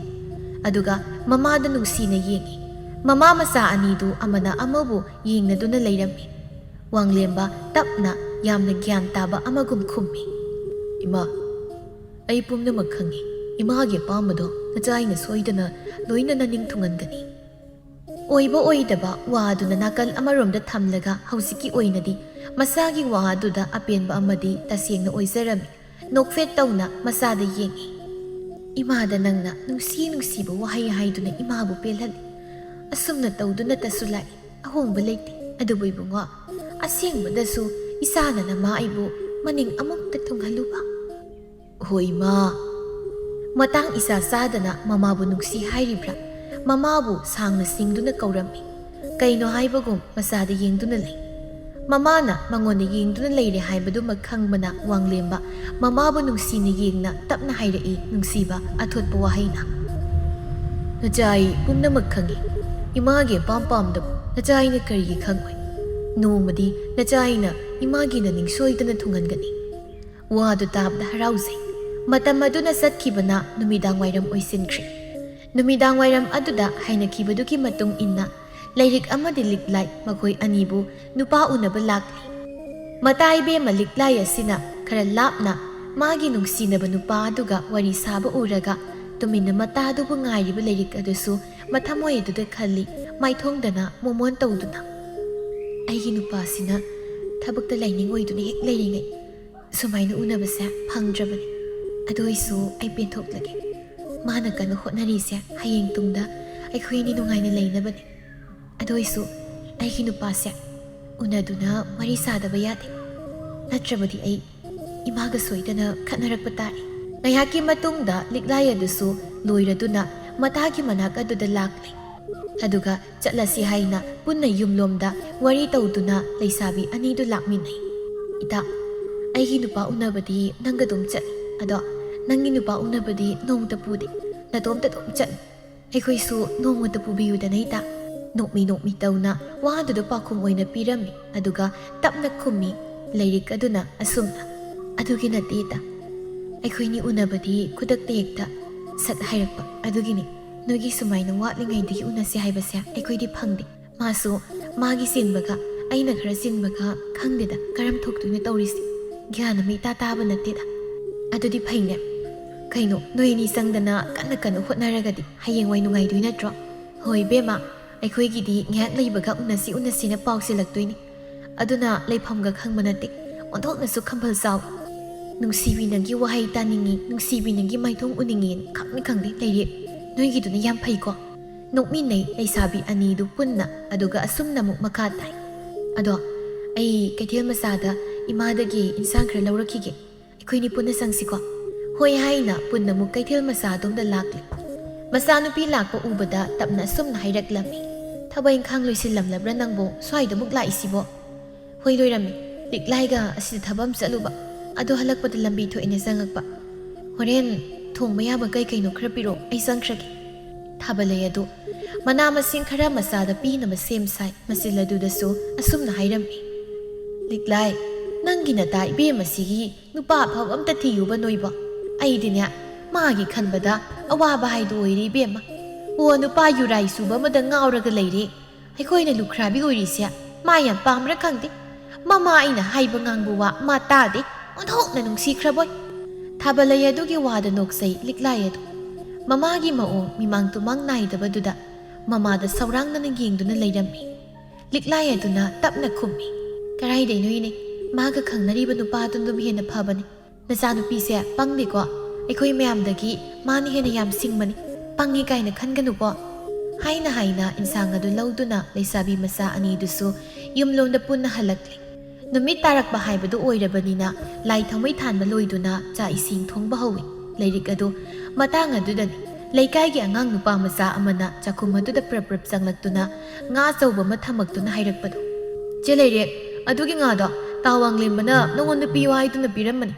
ꯑꯗꯨꯒ ꯃꯃꯥꯗ ꯅꯨꯡꯁꯤꯅ ꯌꯦꯡꯏ꯫ ꯃꯃꯥ ꯃꯆꯥ ꯑꯅꯤꯗꯨ ꯑꯃꯅ ꯑꯃꯕꯨ ꯌꯦꯡꯅꯗꯨꯅ ꯂꯩꯔꯝꯃꯤ꯫ ꯋꯥꯡꯂꯦꯝꯕ ꯇꯞꯅ ꯌꯥꯝꯅ ꯒ꯭ꯌꯥꯟ ꯇꯥꯕ ꯑꯃꯒꯨꯝ ꯈꯨꯝꯃꯤ꯫ "ꯏꯃꯥ, ꯑꯩ ꯄꯨꯝꯅꯃꯛ ꯈꯪꯏ꯫ ꯏꯃꯥꯒꯤ ꯑꯄꯥꯝꯕꯗꯣ ꯅꯆꯥ ꯑꯩꯅ ꯁꯣꯏꯗꯅ ꯂꯣꯏꯅ ꯅꯅꯤꯡ ꯊꯨꯡꯍꯟꯒꯅꯤ꯫" ꯑꯣꯏꯕ ꯑꯣꯏꯗꯕ ꯋꯥ ꯑꯗꯨꯅ ꯅꯥꯀꯜ ꯑꯃꯔꯣꯝꯗ ꯊꯝꯂꯒ ꯍꯧꯖꯤꯛꯀꯤ ꯑꯣꯏꯅꯗꯤ ꯃꯁꯥꯒꯤ ꯋꯥ ꯑꯗꯨꯗ ꯑꯄꯦꯟꯕ ꯑꯃꯗꯤ ꯇꯁꯦꯡꯅ ꯑꯣꯏꯖꯔꯝꯃꯤ꯫ ꯅꯣꯛꯐꯦꯠ ꯇꯧꯅ ꯃꯆꯥꯗ ꯌꯦꯡꯏ꯫ "ꯏꯃꯥꯗ ꯅꯪꯅ ꯅꯨꯡꯁꯤ ꯅꯨꯡꯁꯤꯕ ꯋꯥꯍꯩ ꯍꯥꯏꯗꯨꯅ ꯏꯃꯥꯕꯨ ꯄꯦꯜꯍꯜꯂꯤ꯫ ꯑꯁꯨꯝꯅ ꯇꯧꯗꯨꯅꯇꯁꯨ ꯂꯥꯛꯏ꯫ ꯑꯍꯣꯡꯕ ꯂꯩꯇꯦ꯫ ꯑꯗꯨꯕꯨ ꯏꯕꯨꯡꯉꯣ, ꯑꯁꯦꯡꯕꯗꯁꯨ ꯏꯆꯥꯅ ꯅꯃꯥ ꯑꯩꯕꯨ ꯃꯅꯤꯡ ꯑꯃꯨꯛꯇ ꯊꯨꯡꯍꯜꯂꯨꯕ꯫" "ꯍꯣꯏ ꯏꯃꯥ꯫" ꯃꯇꯥꯡ ꯏꯆꯥ ꯆꯥꯗꯅ ꯃꯃꯥꯕꯨ ꯅꯨꯡꯁꯤ ꯍꯥꯏꯔꯤꯕ꯭ꯔꯥ? ꯃꯃꯥꯕꯨ ꯁꯥꯡꯅ ꯁꯤꯡꯗꯨꯅ ꯀꯧꯔꯝꯃꯤ꯫ ꯀꯩꯅꯣ ꯍꯥꯏꯕꯒꯨꯝ ꯃꯆꯥꯗ ꯌꯦꯡꯗꯨꯅ ꯂꯩ꯫ ꯃꯃꯥꯅ ꯃꯉꯣꯟꯗ ꯌꯦꯡꯗꯨꯅ ꯂꯩꯔꯦ ꯍꯥꯏꯕꯗꯨꯃꯛ ꯈꯪꯕꯅ ꯋꯥꯡꯂꯦꯝꯕ ꯃꯃꯥꯕꯨ ꯅꯨꯡꯁꯤꯅ ꯌꯦꯡꯅ ꯇꯞꯅ ꯍꯥꯏꯔꯛꯏ ꯅꯨꯡꯁꯤꯕ ꯑꯊꯣꯠꯄ ꯋꯥꯍꯩꯅ꯫ "ꯅꯆꯥ ꯑꯩ ꯄꯨꯝꯅꯃꯛ ꯈꯪꯏ꯫ ꯏꯃꯥꯒꯤ ꯑꯄꯥꯝ ꯄꯥꯝꯗꯕ ꯅꯆꯥ ꯑꯩꯅ ꯀꯔꯤꯒꯤ ꯈꯪꯉꯣꯏ? ꯅꯣꯡꯃꯗꯤ ꯅꯆꯥ ꯑꯩꯅ ꯏꯃꯥꯒꯤ ꯅꯅꯤꯡ ꯁꯣꯏꯗꯅ ꯊꯨꯡꯍꯟꯒꯅꯤ꯫" ꯋꯥꯗꯨ ꯇꯥꯕꯗ ꯍꯔꯥꯎꯖꯩ꯫ ꯃꯇꯝ ꯑꯗꯨꯅ ꯆꯠꯈꯤꯕꯅ ꯅꯨꯃꯤꯗꯥꯡ ꯋꯥꯏꯔꯝ ꯑꯣꯏꯁꯤꯟꯈ꯭ꯔꯦ꯫ ꯅꯨꯃꯤꯗꯥꯡ ꯋꯥꯏꯔꯝ ꯑꯗꯨꯗ ꯍꯥꯏꯅꯈꯤꯕꯗꯨꯒꯤ ꯃꯇꯨꯡ ꯏꯟꯅ ꯂꯥꯏꯔꯤꯛ ꯑꯃꯗꯤ ꯂꯤꯛꯂꯥꯏ ꯃꯈꯣꯏ ꯑꯅꯤꯕꯨ ꯅꯨꯄꯥ ꯎꯅꯕ ꯂꯥꯛꯂꯤ꯫ ꯃꯇꯥ ꯏꯕꯦꯝꯃ ꯂꯤꯛꯂꯥꯏ ꯑꯁꯤꯅ ꯈꯔ ꯂꯥꯞꯅ ꯃꯥꯒꯤ ꯅꯨꯡꯁꯤꯅꯕ ꯅꯨꯄꯥ ꯑꯗꯨꯒ ꯋꯥꯔꯤ ꯁꯥꯕ ꯎꯔꯒ ꯇꯨꯃꯤꯟꯅ ꯃꯇꯥꯗꯨꯕꯨ ꯉꯥꯏꯔꯤꯕ ꯂꯥꯏꯔꯤꯛ ꯑꯗꯨꯁꯨ ꯃꯊꯃꯣꯏ ꯑꯗꯨꯗ ꯈꯜꯂꯤ, ꯃꯥꯏꯊꯣꯡꯗꯅ ꯃꯣꯃꯣꯟ ꯇꯧꯗꯨꯅ꯫ ꯑꯩꯒꯤ ꯅꯨꯄꯥꯁꯤꯅ ꯊꯕꯛꯇ ꯂꯥꯏꯅꯤꯡ ꯑꯣꯏꯗꯨꯅ ꯍꯦꯛ ꯂꯩꯔꯤꯉꯩ ꯁꯨꯃꯥꯏꯅ ꯎꯅꯕꯁꯦ ꯐꯪꯗ꯭ꯔꯕꯅꯤ꯫ ꯑꯗꯨ ꯑꯣꯏꯁꯨ ꯑꯩ ꯄꯦꯟꯊꯣꯛꯂꯒꯦ꯫ ꯃꯥꯅ ꯀꯟꯅ ꯍꯣꯠꯅꯔꯤꯁꯦ ꯍꯌꯦꯡ ꯇꯨꯡꯗ ꯑꯩꯈꯣꯏ ꯑꯅꯤ ꯅꯨꯡꯉꯥꯏꯅ ꯂꯩꯅꯕꯅꯤ꯫ ꯑꯗꯨ ꯑꯣꯏꯁꯨ ꯑꯩꯒꯤ ꯅꯨꯄꯥꯁꯦ ꯎꯅꯗꯨꯅ ꯋꯥꯔꯤ ꯁꯥꯗꯕ ꯌꯥꯗꯦ꯫ ꯅꯠꯇ꯭ꯔꯕꯗꯤ ꯑꯩ ꯏꯃꯥꯒ ꯁꯣꯏꯗꯅ ꯈꯠꯅꯔꯛꯄ ꯇꯥꯔꯦ꯫ ꯉꯥꯏꯍꯥꯛꯀꯤ ꯃꯇꯨꯡꯗ ꯂꯤꯛꯂꯥꯏ ꯑꯗꯨꯁꯨ ꯂꯣꯏꯔꯗꯨꯅ ꯃꯇꯥꯒꯤ ꯃꯅꯥꯛ ꯑꯗꯨꯗ ꯂꯥꯛꯂꯦ꯫ ꯑꯗꯨꯒ ꯆꯠꯂꯁꯤ ꯍꯥꯏꯅ ꯄꯨꯟꯅ ꯌꯨꯝꯂꯣꯝꯗ ꯋꯥꯔꯤ ꯇꯧꯗꯨꯅ ꯂꯩꯁꯥꯕꯤ ꯑꯅꯤꯗꯨ ꯂꯥꯛꯃꯤꯟꯅꯩ꯫ "ꯏꯇꯥ, ꯑꯩꯒꯤ ꯅꯨꯄꯥ ꯎꯅꯕꯗꯤ ꯅꯪꯒ ꯑꯗꯨꯝ ꯆꯠꯂꯤ꯫ ꯑꯗꯣ ꯅꯪꯒꯤ ꯅꯨꯄꯥ ꯎꯅꯕꯗꯤ ꯅꯣꯡꯃꯇ ꯄꯨꯗꯦ꯫ ꯅꯇꯣꯝꯇ ꯑꯗꯨꯝ ꯆꯠꯂꯤ꯫ ꯑꯩꯈꯣꯏꯁꯨ ꯅꯣꯡꯃꯇ ꯄꯨꯕꯤꯌꯨꯗꯅ ꯏꯇꯥ"꯫ ꯅꯣꯛꯃꯤ ꯅꯣꯛꯃꯤ ꯇꯧꯅ ꯋꯥꯗꯨꯗ ꯄꯥꯎꯈꯨꯝ ꯑꯣꯏꯅ ꯄꯤꯔꯝꯃꯤ꯫ ꯑꯗꯨꯒ ꯇꯞꯅ ꯈꯨꯝꯃꯤ ꯂꯥꯏꯔꯤꯛ ꯑꯗꯨꯅ ꯑꯁꯨꯝꯅ, "ꯑꯗꯨꯒꯤ ꯅꯠꯇꯦ ꯏꯇꯥ꯫ ꯑꯩꯈꯣꯏꯅꯤ ꯎꯅꯕꯗꯤ ꯈꯨꯗꯛꯇ ꯍꯦꯛꯇ ꯁꯠ ꯍꯥꯏꯔꯛꯄ꯫ ꯑꯗꯨꯒꯤꯅꯤ ꯅꯣꯏꯒꯤ ꯁꯨꯃꯥꯏꯅ ꯋꯥꯠꯂꯤꯉꯩꯗꯒꯤ ꯎꯅꯁꯦ ꯍꯥꯏꯕꯁꯦ ꯑꯩꯈꯣꯏꯗꯤ ꯐꯪꯗꯦ꯫ ꯃꯥꯁꯨ ꯃꯥꯒꯤ ꯆꯤꯟꯕꯒ ꯑꯩꯅ ꯈꯔ ꯆꯤꯟꯕꯒ ꯈꯪꯗꯦꯗ, ꯀꯔꯝ ꯊꯣꯛꯇꯣꯏꯅꯣ ꯇꯧꯔꯤꯁꯦ꯫ ꯒ꯭ꯌꯥꯟ ꯑꯃ ꯏꯇꯥ ꯇꯥꯕ ꯅꯠꯇꯦꯗ꯫ ꯑꯗꯨꯗꯤ ꯐꯩꯅꯦ꯫ ꯀꯩꯅꯣ, ꯅꯣꯏ ꯑꯅꯤ ꯆꯪꯗꯅ ꯀꯟꯅ ꯀꯟꯅ ꯍꯣꯠꯅꯔꯒꯗꯤ ꯍꯌꯦꯡꯋꯥꯏ ꯅꯨꯡꯉꯥꯏꯗꯣꯏ ꯅꯠꯇ꯭ꯔꯣ?" "ꯍꯣꯏ ꯏꯕꯦꯝꯃ, ꯑꯩꯈꯣꯏꯒꯤꯗꯤ ꯉꯥꯏꯍꯥꯛ ꯂꯩꯕꯒ ꯎꯅꯁꯤ ꯎꯅꯁꯤꯅ ꯄꯥꯎ ꯆꯦꯜꯂꯛꯇꯣꯏꯅꯤ꯫ ꯑꯗꯨꯅ ꯂꯩꯐꯝꯒ ꯈꯪꯕ ꯅꯠꯇꯦ꯫ ꯑꯣꯟꯊꯣꯛꯅꯁꯨ ꯈꯝꯕꯜ ꯆꯥꯎ꯫ ꯅꯨꯡꯁꯤꯕꯤ ꯅꯪꯒꯤ ꯋꯥꯍꯩ ꯇꯥꯅꯤꯡꯉꯤ, ꯅꯨꯡꯁꯤꯕꯤ ꯅꯪꯒꯤ ꯃꯥꯏꯊꯣꯡ ꯎꯅꯤꯡꯉꯤ, ꯈꯪꯗꯦ ꯈꯪꯗꯦ ꯂꯩꯔꯦ꯫ ꯅꯣꯏꯒꯤꯗꯨꯅ ꯌꯥꯝ ꯐꯩꯀꯣ"꯫ ꯅꯣꯛꯃꯤꯟꯅꯩ ꯂꯩꯁꯥꯕꯤ ꯑꯅꯤꯗꯨ ꯄꯨꯟꯅ꯫ ꯑꯗꯨꯒ ꯑꯁꯨꯝꯅ ꯑꯃꯨꯛ ꯃꯈꯥ ꯇꯥꯏ꯫ "ꯑꯗꯣ ꯑꯩ ꯀꯩꯊꯦꯜ ꯃꯆꯥꯗ ꯏꯃꯥꯗꯒꯤ ꯏꯟꯁꯥꯡ ꯈꯔ ꯂꯧꯔꯛꯈꯤꯒꯦ꯫ ꯑꯩꯈꯣꯏꯅꯤ ꯄꯨꯟꯅ ꯆꯪꯁꯤꯀꯣ"꯫ "ꯍꯣꯏ" ꯍꯥꯏꯅ ꯄꯨꯟꯅ ꯑꯃꯨꯛ ꯀꯩꯊꯦꯜ ꯃꯆꯥ ꯑꯗꯣꯝꯗ ꯂꯥꯛꯂꯦ꯫ ꯃꯆꯥꯅꯨꯄꯤ ꯂꯥꯛꯄ ꯎꯕꯗ ꯇꯞꯅ ꯑꯁꯨꯝꯅ ꯍꯥꯏꯔꯛꯂꯝꯃꯤ, "ꯊꯕꯛ ꯏꯪꯈꯥꯡ ꯂꯣꯏꯁꯤꯜꯂꯝꯂꯕ꯭ꯔꯥ ꯅꯪꯕꯨ ꯁ꯭ꯋꯥꯏꯗ ꯑꯃꯨꯛ ꯂꯥꯛꯏꯁꯤꯕꯣ?" "ꯍꯣꯏ ꯂꯣꯏꯔꯝꯃꯤ꯫ ꯂꯤꯛꯂꯥꯏꯒ ꯑꯁꯤꯗ ꯊꯕꯛ ꯑꯃ ꯆꯠꯂꯨꯕ꯫ ꯑꯗꯣ ꯍꯜꯂꯛꯄꯗ ꯂꯝꯕꯤ ꯊꯣꯛꯑꯦꯅ ꯆꯪꯉꯛꯄ꯫ ꯍꯣꯔꯦꯟ ꯊꯣꯡꯕ ꯌꯥꯕ ꯀꯩ ꯀꯩꯅꯣ ꯈꯔ ꯄꯤꯔꯛꯑꯣ, ꯑꯩ ꯆꯪꯈ꯭ꯔꯒꯦ"꯫ ꯊꯥꯕꯜꯂꯩ ꯑꯗꯨ ꯃꯅꯥ ꯃꯁꯤꯡ ꯈꯔ ꯃꯆꯥꯗ ꯄꯤꯅꯕ ꯁꯦꯝ ꯁꯥꯏ꯫ ꯃꯆꯤꯜ ꯑꯗꯨꯗꯁꯨ ꯑꯁꯨꯝꯅ ꯍꯥꯏꯔꯝꯃꯤ, "ꯂꯤꯛꯂꯥꯏ, ꯅꯪꯒꯤ ꯅꯇꯥ ꯏꯕꯦꯝ ꯑꯁꯤꯒꯤ ꯅꯨꯄꯥ ꯑꯐꯕ ꯑꯝꯇ ꯊꯤꯌꯨꯕ ꯅꯣꯏꯕꯣ꯫ ꯑꯩꯗꯤꯅꯦ, ꯃꯥꯒꯤ ꯈꯟꯕꯗ ꯑꯋꯥꯕ ꯍꯥꯏꯗꯨ ꯑꯣꯏꯔꯦ ꯏꯕꯦꯝꯃ꯫ ꯑꯣ, ꯅꯨꯄꯥ ꯌꯨꯔꯥꯏ ꯁꯨꯕ ꯑꯃꯗ ꯉꯥꯎꯔꯒ ꯂꯩꯔꯦ꯫ ꯑꯩꯈꯣꯏꯅ ꯂꯨꯈ꯭ꯔꯥꯕꯤ ꯑꯣꯏꯔꯤꯁꯦ ꯃꯥ ꯌꯥꯝ ꯄꯥꯝꯕ꯭ꯔꯥ ꯈꯪꯗꯦ꯫ ꯃꯃꯥ ꯑꯩꯅ ꯍꯥꯏꯕ ꯉꯥꯡꯕ ꯋꯥ ꯃꯥ ꯇꯥꯗꯦ꯫ ꯑꯣꯟꯊꯣꯛꯅ ꯅꯨꯡꯁꯤꯈ꯭ꯔꯕꯣꯏ꯫ ꯊꯥꯕꯜꯂꯩ ꯑꯗꯨꯒꯤ ꯋꯥꯗ ꯅꯣꯛꯆꯩ ꯂꯤꯛꯂꯥꯏ ꯑꯗꯨ꯫ ꯃꯃꯥꯒꯤ ꯃꯑꯣꯡ ꯃꯤꯃꯥꯡ ꯇꯨꯃꯥꯡ ꯅꯥꯏꯗꯕꯗꯨꯗ ꯃꯃꯥꯗ ꯁꯧꯔꯥꯡꯅꯅ ꯌꯦꯡꯗꯨꯅ ꯂꯩꯔꯝꯃꯤ꯫ ꯂꯤꯛꯂꯥꯏ ꯑꯗꯨꯅ ꯇꯞꯅ ꯈꯨꯝꯃꯤ, "ꯀꯔꯥꯏꯗꯩꯅꯣ ꯏꯅꯦ, ꯃꯥꯒ ꯈꯪꯅꯔꯤꯕ ꯅꯨꯄꯥꯗꯨꯅ ꯑꯗꯨꯝ ꯍꯦꯟꯅ ꯐꯕꯅꯤ꯫ ꯅꯆꯥꯅꯨꯄꯤꯁꯦ ꯄꯪꯗꯦꯀꯣ, ꯑꯩꯈꯣꯏ ꯃꯌꯥꯝꯗꯒꯤ ꯃꯥꯅ ꯍꯦꯟꯅ ꯌꯥꯝ ꯁꯤꯡꯕꯅꯤ, ꯄꯪꯉꯤ ꯀꯥꯏꯅ ꯈꯟꯒꯅꯨꯀꯣ"꯫ ꯍꯥꯏꯅ ꯍꯥꯏꯅ ꯏꯟꯁꯥꯡ ꯑꯗꯨ ꯂꯧꯗꯨꯅ ꯂꯩꯁꯥꯕꯤ ꯃꯆꯥ ꯑꯅꯤꯗꯨꯁꯨ ꯌꯨꯝꯂꯣꯝꯗ ꯄꯨꯟꯅ ꯍꯜꯂꯛꯂꯤ꯫ ꯅꯨꯃꯤꯠ ꯇꯥꯔꯛꯄ ꯍꯥꯏꯕꯗꯨ ꯑꯣꯏꯔꯕꯅꯤꯅ ꯂꯥꯏ ꯊꯥꯎꯃꯩ ꯊꯥꯟꯕ ꯂꯣꯏꯗꯨꯅ ꯆꯥꯛ ꯏꯁꯤꯡ ꯊꯣꯡꯕ ꯍꯧꯏ꯫ ꯂꯥꯏꯔꯤꯛ ꯑꯗꯨ ꯃꯇꯥꯡ ꯑꯗꯨꯗꯅꯤ ꯂꯩꯀꯥꯏꯒꯤ ꯑꯉꯥꯡ ꯅꯨꯄꯥ ꯃꯆꯥ ꯑꯃꯅ ꯆꯥꯛꯈꯨꯝ ꯑꯗꯨꯗ ꯄ꯭ꯔꯞ ꯄ꯭ꯔꯞ ꯆꯪꯂꯛꯇꯨꯅ ꯉꯥ ꯑꯆꯧꯕ ꯑꯃ ꯊꯝꯃꯛꯇꯨꯅ ꯍꯥꯏꯔꯛꯄꯗꯨ, "ꯆꯦ ꯂꯩꯔꯦꯛ, ꯑꯗꯨꯒꯤ ꯉꯥꯗꯣ ꯇꯥ ꯋꯥꯡꯂꯦꯝꯕꯅ ꯅꯉꯣꯟꯗ ꯄꯤꯌꯨ ꯍꯥꯏꯗꯨꯅ ꯄꯤꯔꯝꯕꯅꯤ꯫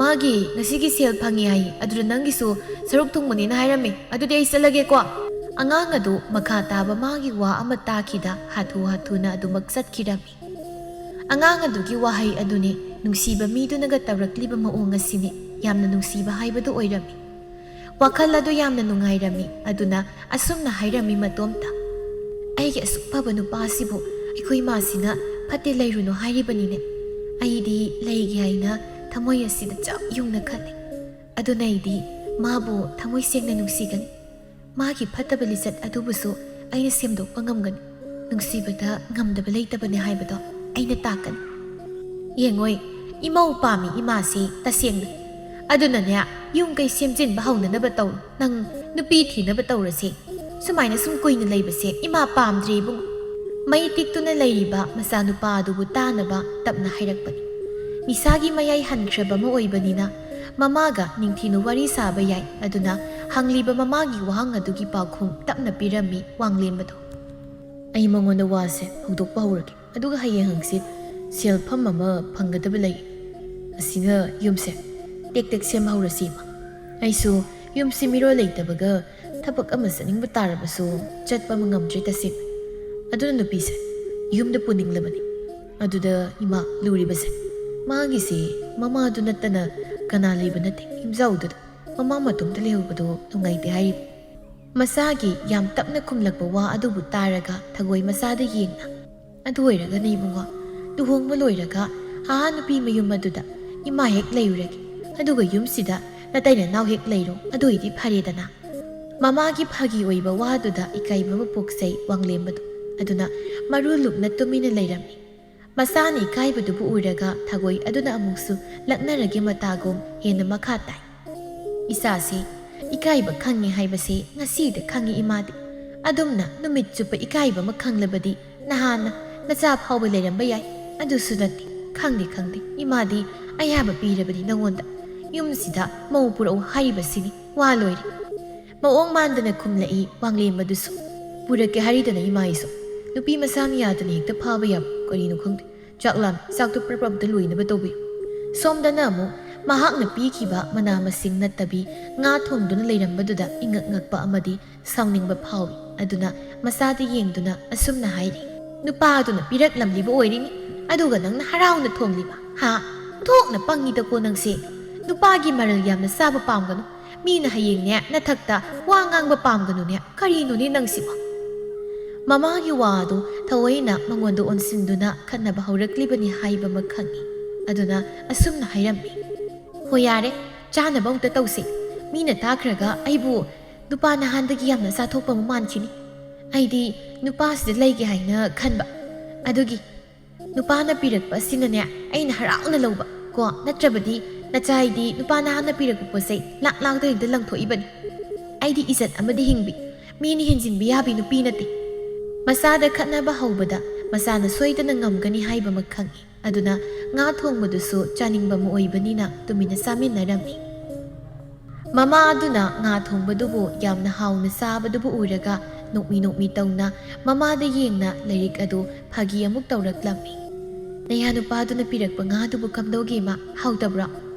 ꯃꯥꯒꯤ ꯉꯁꯤꯒꯤ ꯁꯦꯜ ꯐꯪꯉꯤ ꯍꯥꯏ, ꯑꯗꯨꯗ ꯅꯪꯒꯤꯁꯨ ꯁꯔꯨꯛ ꯊꯨꯡꯕꯅꯦꯅ ꯍꯥꯏꯔꯝꯃꯤ꯫ ꯑꯗꯨꯗꯤ ꯑꯩ ꯆꯠꯂꯒꯦꯀꯣ"꯫ ꯑꯉꯥꯡ ꯑꯗꯨ ꯃꯈꯥ ꯇꯥꯕ ꯃꯥꯒꯤ ꯋꯥ ꯑꯃ ꯇꯥꯈꯤꯗ ꯍꯥꯊꯨ ꯍꯥꯊꯨꯅ ꯑꯗꯨꯃꯛ ꯆꯠꯈꯤꯔꯝꯃꯤ꯫ ꯑꯉꯥꯡ ꯑꯗꯨꯒꯤ ꯋꯥꯍꯩ ꯑꯗꯨꯅꯤ ꯅꯨꯡꯁꯤꯕ ꯃꯤꯗꯨꯅꯒ ꯇꯧꯔꯛꯂꯤꯕ ꯃꯑꯣꯡ ꯑꯁꯤꯅꯤ ꯌꯥꯝꯅ ꯅꯨꯡꯁꯤꯕ ꯍꯥꯏꯕꯗꯨ ꯑꯣꯏꯔꯝꯃꯤ꯫ ꯋꯥꯈꯜ ꯑꯗꯨ ꯌꯥꯝꯅ ꯅꯨꯡꯉꯥꯏꯔꯝꯃꯤ꯫ ꯑꯗꯨꯅ ꯑꯁꯨꯝꯅ ꯍꯥꯏꯔꯝꯃꯤ ꯃꯇꯣꯝꯇ, "ꯑꯩꯒꯤ ꯑꯁꯨꯛ ꯐꯕ ꯅꯨꯄꯥꯁꯤꯕꯨ ꯑꯩꯈꯣꯏ ꯏꯃꯥꯁꯤꯅ ꯐꯠꯇꯦ ꯂꯩꯔꯨꯅꯨ ꯍꯥꯏꯔꯤꯕꯅꯤꯅꯦ꯫ ꯑꯩꯗꯤ ꯂꯩꯒꯦ ꯍꯥꯏꯅ ꯊꯃꯣꯏ ꯑꯁꯤꯗ ꯆꯞ ꯌꯨꯡꯅ ꯈꯜꯂꯤ꯫ ꯑꯗꯨꯅ ꯑꯩꯗꯤ ꯃꯥꯕꯨ ꯊꯃꯣꯏ ꯁꯦꯡꯅ ꯅꯨꯡꯁꯤꯒꯅꯤ꯫ ꯃꯥꯒꯤ ꯐꯠꯇꯕ ꯂꯤꯆꯠ ꯑꯗꯨꯕꯨꯁꯨ ꯑꯩꯅ ꯁꯦꯝꯗꯣꯛꯄ ꯉꯝꯒꯅꯤ꯫ ꯅꯨꯡꯁꯤꯕꯗ ꯉꯝꯗꯕ ꯂꯩꯇꯕꯅꯤ ꯍꯥꯏꯕꯗꯣ ꯑꯩꯅ ꯇꯥꯛꯀꯅꯤ꯫ ꯌꯦꯡꯉꯣꯏ, ꯏꯃꯧ ꯄꯥꯝꯃꯤ ꯏꯃꯥꯁꯤ ꯇꯁꯦꯡꯅ꯫ ꯑꯗꯨꯅꯅꯦ, ꯌꯨꯝ ꯀꯩ ꯁꯦꯝꯖꯤꯟꯕ ꯍꯧꯅꯅꯕ ꯇꯧꯔꯣ꯫ ꯅꯪ ꯅꯨꯄꯤ ꯊꯤꯅꯕ ꯇꯧꯔꯁꯦ꯫ ꯁꯨꯃꯥꯏꯅ ꯁꯨꯝ ꯀꯨꯏꯅ ꯂꯩꯕꯁꯦ ꯏꯃꯥ ꯄꯥꯝꯗ꯭ꯔꯦ ꯏꯕꯨꯡꯉꯣ"꯫ ꯃꯩ ꯇꯤꯛꯇꯨꯅ ꯂꯩꯔꯤꯕ ꯃꯆꯥꯅꯨꯄꯥ ꯑꯗꯨꯕꯨ ꯇꯥꯅꯕ ꯇꯞꯅ ꯍꯥꯏꯔꯛꯄꯅꯤ꯫ ꯅꯤꯁꯥꯒꯤ ꯃꯌꯥꯏ ꯍꯟꯈ꯭ꯔꯕ ꯑꯃ ꯑꯣꯏꯕꯅꯤꯅ ꯃꯃꯥꯒ ꯅꯤꯡꯊꯤꯅ ꯋꯥꯔꯤ ꯁꯥꯕ ꯌꯥꯏ꯫ ꯑꯗꯨꯅ ꯍꯪꯂꯤꯕ ꯃꯃꯥꯒꯤ ꯋꯥꯍꯪ ꯑꯗꯨꯒꯤ ꯄꯥꯎꯈꯨꯝ ꯇꯞꯅ ꯄꯤꯔꯝꯃꯤ ꯋꯥꯡꯂꯦꯝꯕꯗꯣ꯫ "ꯑꯩ ꯃꯉꯣꯟꯗ ꯋꯥꯁꯦ ꯍꯧꯗꯣꯛꯄ ꯍꯧꯔꯒꯦ, ꯑꯗꯨꯒ ꯍꯌꯦꯡ ꯍꯪꯆꯤꯠ ꯁꯦꯜꯐꯝ ꯑꯃ ꯐꯪꯒꯗꯕ ꯂꯩ꯫ ꯑꯁꯤꯅ ꯌꯨꯝꯁꯦ ꯇꯦꯛ ꯇꯦꯛ ꯁꯦꯝꯍꯧꯔꯁꯤ ꯏꯃꯥ꯫ ꯑꯩꯁꯨ ꯌꯨꯝꯁꯤ ꯃꯤꯔꯣꯜ ꯂꯩꯇꯕꯒ ꯊꯕꯛ ꯑꯃ ꯆꯠꯅꯤꯡꯕ ꯇꯥꯔꯕꯁꯨ ꯆꯠꯄ ꯑꯃ ꯉꯝꯗ꯭ꯔꯦ ꯇꯁꯦꯡꯅ꯫ ꯑꯗꯨꯅ ꯅꯨꯄꯤꯁꯦ ꯌꯨꯝꯗ ꯄꯨꯅꯤꯡꯂꯕꯅꯤ꯫ ꯑꯗꯨꯗ ꯏꯃꯥ ꯂꯨꯔꯤꯕꯁꯦ, ꯃꯥꯒꯤꯁꯤ ꯃꯃꯥꯗꯨ ꯅꯠꯇꯅ ꯀꯅꯥ ꯂꯩꯕ ꯅꯠꯇꯦ꯫ ꯏꯝꯖꯥꯎꯗꯨꯗ ꯃꯃꯥ ꯃꯇꯣꯝꯇ ꯂꯩꯍꯧꯕꯗꯣ ꯅꯨꯡꯉꯥꯏꯇꯦ" ꯍꯥꯏꯔꯤꯕ꯫ ꯃꯆꯥꯒꯤ ꯌꯥꯝ ꯇꯞꯅ ꯈꯨꯝꯂꯛꯄ ꯋꯥ ꯑꯗꯨꯕꯨ ꯇꯥꯔꯒ ꯊꯒꯣꯏ ꯃꯆꯥꯗ ꯌꯦꯡꯅ, "ꯑꯗꯨ ꯑꯣꯏꯔꯒꯅ ꯏꯕꯨꯡꯉꯣ, ꯂꯨꯍꯣꯡꯕ ꯂꯣꯏꯔꯒ ꯑꯥ ꯅꯨꯄꯤ ꯃꯌꯨꯝ ꯑꯗꯨꯗ ꯏꯃꯥ ꯍꯦꯛ ꯂꯩꯔꯨꯔꯒꯦ꯫ ꯑꯗꯨꯒ ꯌꯨꯝꯁꯤꯗ ꯅꯇꯩ ꯅꯅꯥꯎ ꯍꯦꯛ ꯂꯩꯔꯣ, ꯑꯗꯨꯏꯗꯤ ꯐꯔꯦꯗꯅ꯫ ꯃꯃꯥꯒꯤ ꯐꯥꯒꯤ ꯑꯣꯏꯕ ꯋꯥꯗꯨꯗ ꯏꯀꯥꯏꯕ ꯑꯃ ꯄꯣꯛꯆꯩ ꯋꯥꯡꯂꯦꯝꯕꯗꯣ꯫ ꯑꯗꯨꯅ ꯃꯔꯨ ꯂꯨꯛꯅ ꯇꯨꯃꯤꯟꯅ ꯂꯩꯔꯝꯃꯤ꯫ ꯃꯆꯥꯅ ꯏꯀꯥꯏꯕꯗꯨꯕꯨ ꯎꯔꯒ ꯊꯒꯣꯏ ꯑꯗꯨꯅ ꯑꯃꯨꯛꯁꯨ ꯂꯛꯅꯔꯒꯦ ꯃꯇꯥꯒꯨꯝ ꯍꯦꯟꯅ ꯃꯈꯥ ꯇꯥꯏ꯫ "ꯏꯆꯥꯁꯤ ꯏꯀꯥꯏꯕ ꯈꯪꯉꯦ ꯍꯥꯏꯕꯁꯤ ꯉꯁꯤꯗ ꯈꯪꯉꯤ ꯏꯃꯥꯗꯤ꯫ ꯑꯗꯨꯝꯅ ꯅꯨꯃꯤꯠ ꯆꯨꯞꯄ ꯏꯀꯥꯏꯕ ꯑꯃ ꯈꯪꯂꯕꯗꯤ ꯅꯍꯥꯟꯅ ꯅꯆꯥ ꯐꯥꯎꯕ ꯂꯩꯔꯝꯕ ꯌꯥꯏ꯫ ꯑꯗꯨꯁꯨ ꯅꯠꯇꯦ꯫ ꯈꯪꯗꯦ, ꯈꯪꯗꯦ, ꯏꯃꯥꯗꯤ ꯑꯌꯥꯕ ꯄꯤꯔꯕꯅꯤ ꯅꯉꯣꯟꯗ꯫ ꯌꯨꯝꯁꯤꯗ ꯃꯧ ꯄꯨꯔꯛꯎ ꯍꯥꯏꯔꯤꯕꯁꯤꯅꯤ꯫ ꯋꯥ ꯂꯣꯏꯔꯦ"꯫ ꯃꯑꯣꯡ ꯃꯥꯟꯗꯅ ꯈꯨꯝꯂꯛꯏ ꯋꯥꯡꯂꯦꯝꯕꯗꯨꯁꯨ꯫ "ꯄꯨꯔꯛꯀꯦ ꯍꯥꯏꯔꯤꯗꯅ ꯏꯃꯥ ꯑꯩꯁꯨ꯫ ꯅꯨꯄꯤ ꯃꯆꯥꯅ ꯌꯥꯗꯅ ꯍꯦꯛꯇ ꯐꯥꯕ ꯌꯥꯕ ꯀꯔꯤꯅꯣ ꯈꯪꯗꯦ꯫ ꯆꯥꯛ ꯂꯥꯝꯃꯤ, ꯆꯥꯛꯇꯨ ꯄ꯭ꯔꯞ ꯄ꯭ꯔꯞ ꯑꯝꯇ ꯂꯣꯏꯅꯕ ꯇꯧꯕꯤꯌꯨ"꯫ ꯁꯣꯝꯗꯅ ꯑꯃꯨꯛ ꯃꯍꯥꯛꯅ ꯄꯤꯈꯤꯕ ꯃꯅꯥ ꯃꯁꯤꯡ ꯅꯠꯇꯕꯤ ꯉꯥ ꯊꯣꯡꯗꯨꯅ ꯂꯩꯔꯝꯕꯗꯨꯗ ꯏꯉꯛ ꯉꯛꯄ ꯑꯃꯗꯤ ꯁꯥꯎꯅꯤꯡꯕ ꯐꯥꯎꯏ꯫ ꯑꯗꯨꯅ ꯃꯆꯥꯗ ꯌꯦꯡꯗꯨꯅ ꯑꯁꯨꯝꯅ ꯍꯥꯏꯔꯤ, "ꯅꯨꯄꯥꯗꯨꯅ ꯄꯤꯔꯛꯂꯝꯂꯤꯕ ꯑꯣꯏꯔꯤꯅꯤ, ꯑꯗꯨꯒ ꯅꯪꯅ ꯍꯔꯥꯎꯅ ꯊꯣꯡꯂꯤꯕ, ꯍꯥ? ꯑꯣꯟꯊꯣꯛꯅ ꯄꯪꯉꯤꯗꯀꯣ ꯅꯪꯁꯦ꯫ ꯅꯨꯄꯥꯒꯤ ꯃꯔꯜ ꯌꯥꯝꯅ ꯆꯥꯕ ꯄꯥꯝꯒꯅꯨ꯫ ꯃꯤꯅ ꯍꯌꯦꯡꯅꯦ ꯅꯊꯛꯇ ꯋꯥ ꯉꯥꯡꯕ ꯄꯥꯝꯒꯅꯨꯅꯦ꯫ ꯀꯔꯤꯅꯣꯅꯦ ꯅꯪꯁꯤꯕꯣ?" ꯃꯃꯥꯒꯤ ꯋꯥ ꯑꯗꯨ ꯊꯑꯣꯏꯅ ꯃꯉꯣꯟꯗ ꯑꯣꯟꯁꯤꯟꯗꯨꯅ ꯈꯠꯅꯕ ꯍꯧꯔꯛꯂꯤꯕꯅꯤ ꯍꯥꯏꯕ ꯑꯃ ꯈꯪꯏ꯫ ꯑꯗꯨꯅ ꯑꯁꯨꯝꯅ ꯍꯥꯏꯔꯝꯃꯤ, "ꯍꯣ ꯌꯥꯔꯦ, ꯆꯥꯅꯕ ꯑꯃꯨꯛꯇ ꯇꯧꯁꯤ꯫ ꯃꯤꯅ ꯇꯥꯈ꯭ꯔꯒ ꯑꯩꯕꯨ ꯅꯨꯄꯥ ꯅꯍꯥꯟꯗꯒꯤ ꯌꯥꯝꯅ ꯆꯥꯊꯣꯛꯄ ꯑꯃ ꯃꯥꯟꯈꯤꯅꯤ꯫ ꯑꯩꯗꯤ ꯅꯨꯄꯥꯁꯤꯗ ꯂꯩꯒꯦ ꯍꯥꯏꯅ ꯈꯟꯕ꯫ ꯑꯗꯨꯒꯤ ꯅꯨꯄꯥꯅ ꯄꯤꯔꯛꯄ ꯑꯁꯤꯅꯅꯦ ꯑꯩꯅ ꯍꯔꯥꯎꯅ ꯂꯧꯕ ꯀꯣ, ꯅꯠꯇ꯭ꯔꯕꯗꯤ ꯅꯆꯥꯏꯗꯤ ꯅꯨꯄꯥ ꯅꯍꯥꯟꯅ ꯄꯤꯔꯛꯄ ꯄꯣꯠ ꯆꯩ ꯂꯥꯛ ꯂꯥꯛꯇ ꯍꯦꯛꯇ ꯂꯪꯊꯣꯛꯏꯕꯅꯤ꯫ ꯑꯩꯗꯤ ꯏꯖꯠ ꯑꯃꯗꯤ ꯍꯤꯡꯕꯤ, ꯃꯤꯅ ꯍꯦꯟꯖꯤꯟꯕ ꯌꯥꯕꯤ ꯅꯨꯄꯤ ꯅꯠꯇꯦ"꯫ ꯃꯆꯥꯗ ꯈꯠꯅꯕ ꯍꯧꯕꯗ ꯃꯆꯥꯅ ꯁꯣꯏꯗꯅ ꯉꯝꯒꯅꯤ ꯍꯥꯏꯕ ꯑꯃ ꯈꯪꯏ꯫ ꯑꯗꯨꯅ ꯉꯥ ꯊꯣꯡꯕꯗꯨꯁꯨ ꯆꯥꯅꯤꯡꯕ ꯑꯃ ꯑꯣꯏꯕꯅꯤꯅ ꯇꯨꯃꯤꯟꯅ ꯆꯥꯃꯤꯟꯅꯔꯝꯃꯤ꯫ ꯃꯃꯥ ꯑꯗꯨꯅ ꯉꯥ ꯊꯣꯡꯕꯗꯨꯕꯨ ꯌꯥꯝꯅ ꯍꯥꯎꯅ ꯆꯥꯕꯗꯨꯕꯨ ꯎꯔꯒ ꯅꯣꯛꯃꯤ ꯅꯣꯛꯃꯤ ꯇꯧꯅ ꯃꯃꯥꯗ ꯌꯦꯡꯅ ꯂꯥꯏꯔꯤꯛ ꯑꯗꯨ ꯐꯥꯒꯤ ꯑꯃꯨꯛ ꯇꯧꯔꯛꯂꯝꯃꯤ꯫ "ꯅꯌꯥ ꯅꯨꯄꯥꯗꯨꯅ ꯄꯤꯔꯛꯄ ꯉꯥꯗꯨꯕꯨ ꯀꯝꯗꯧꯒꯦ ꯏꯃꯥ? ꯍꯥꯎꯇꯕ꯭ꯔꯣ?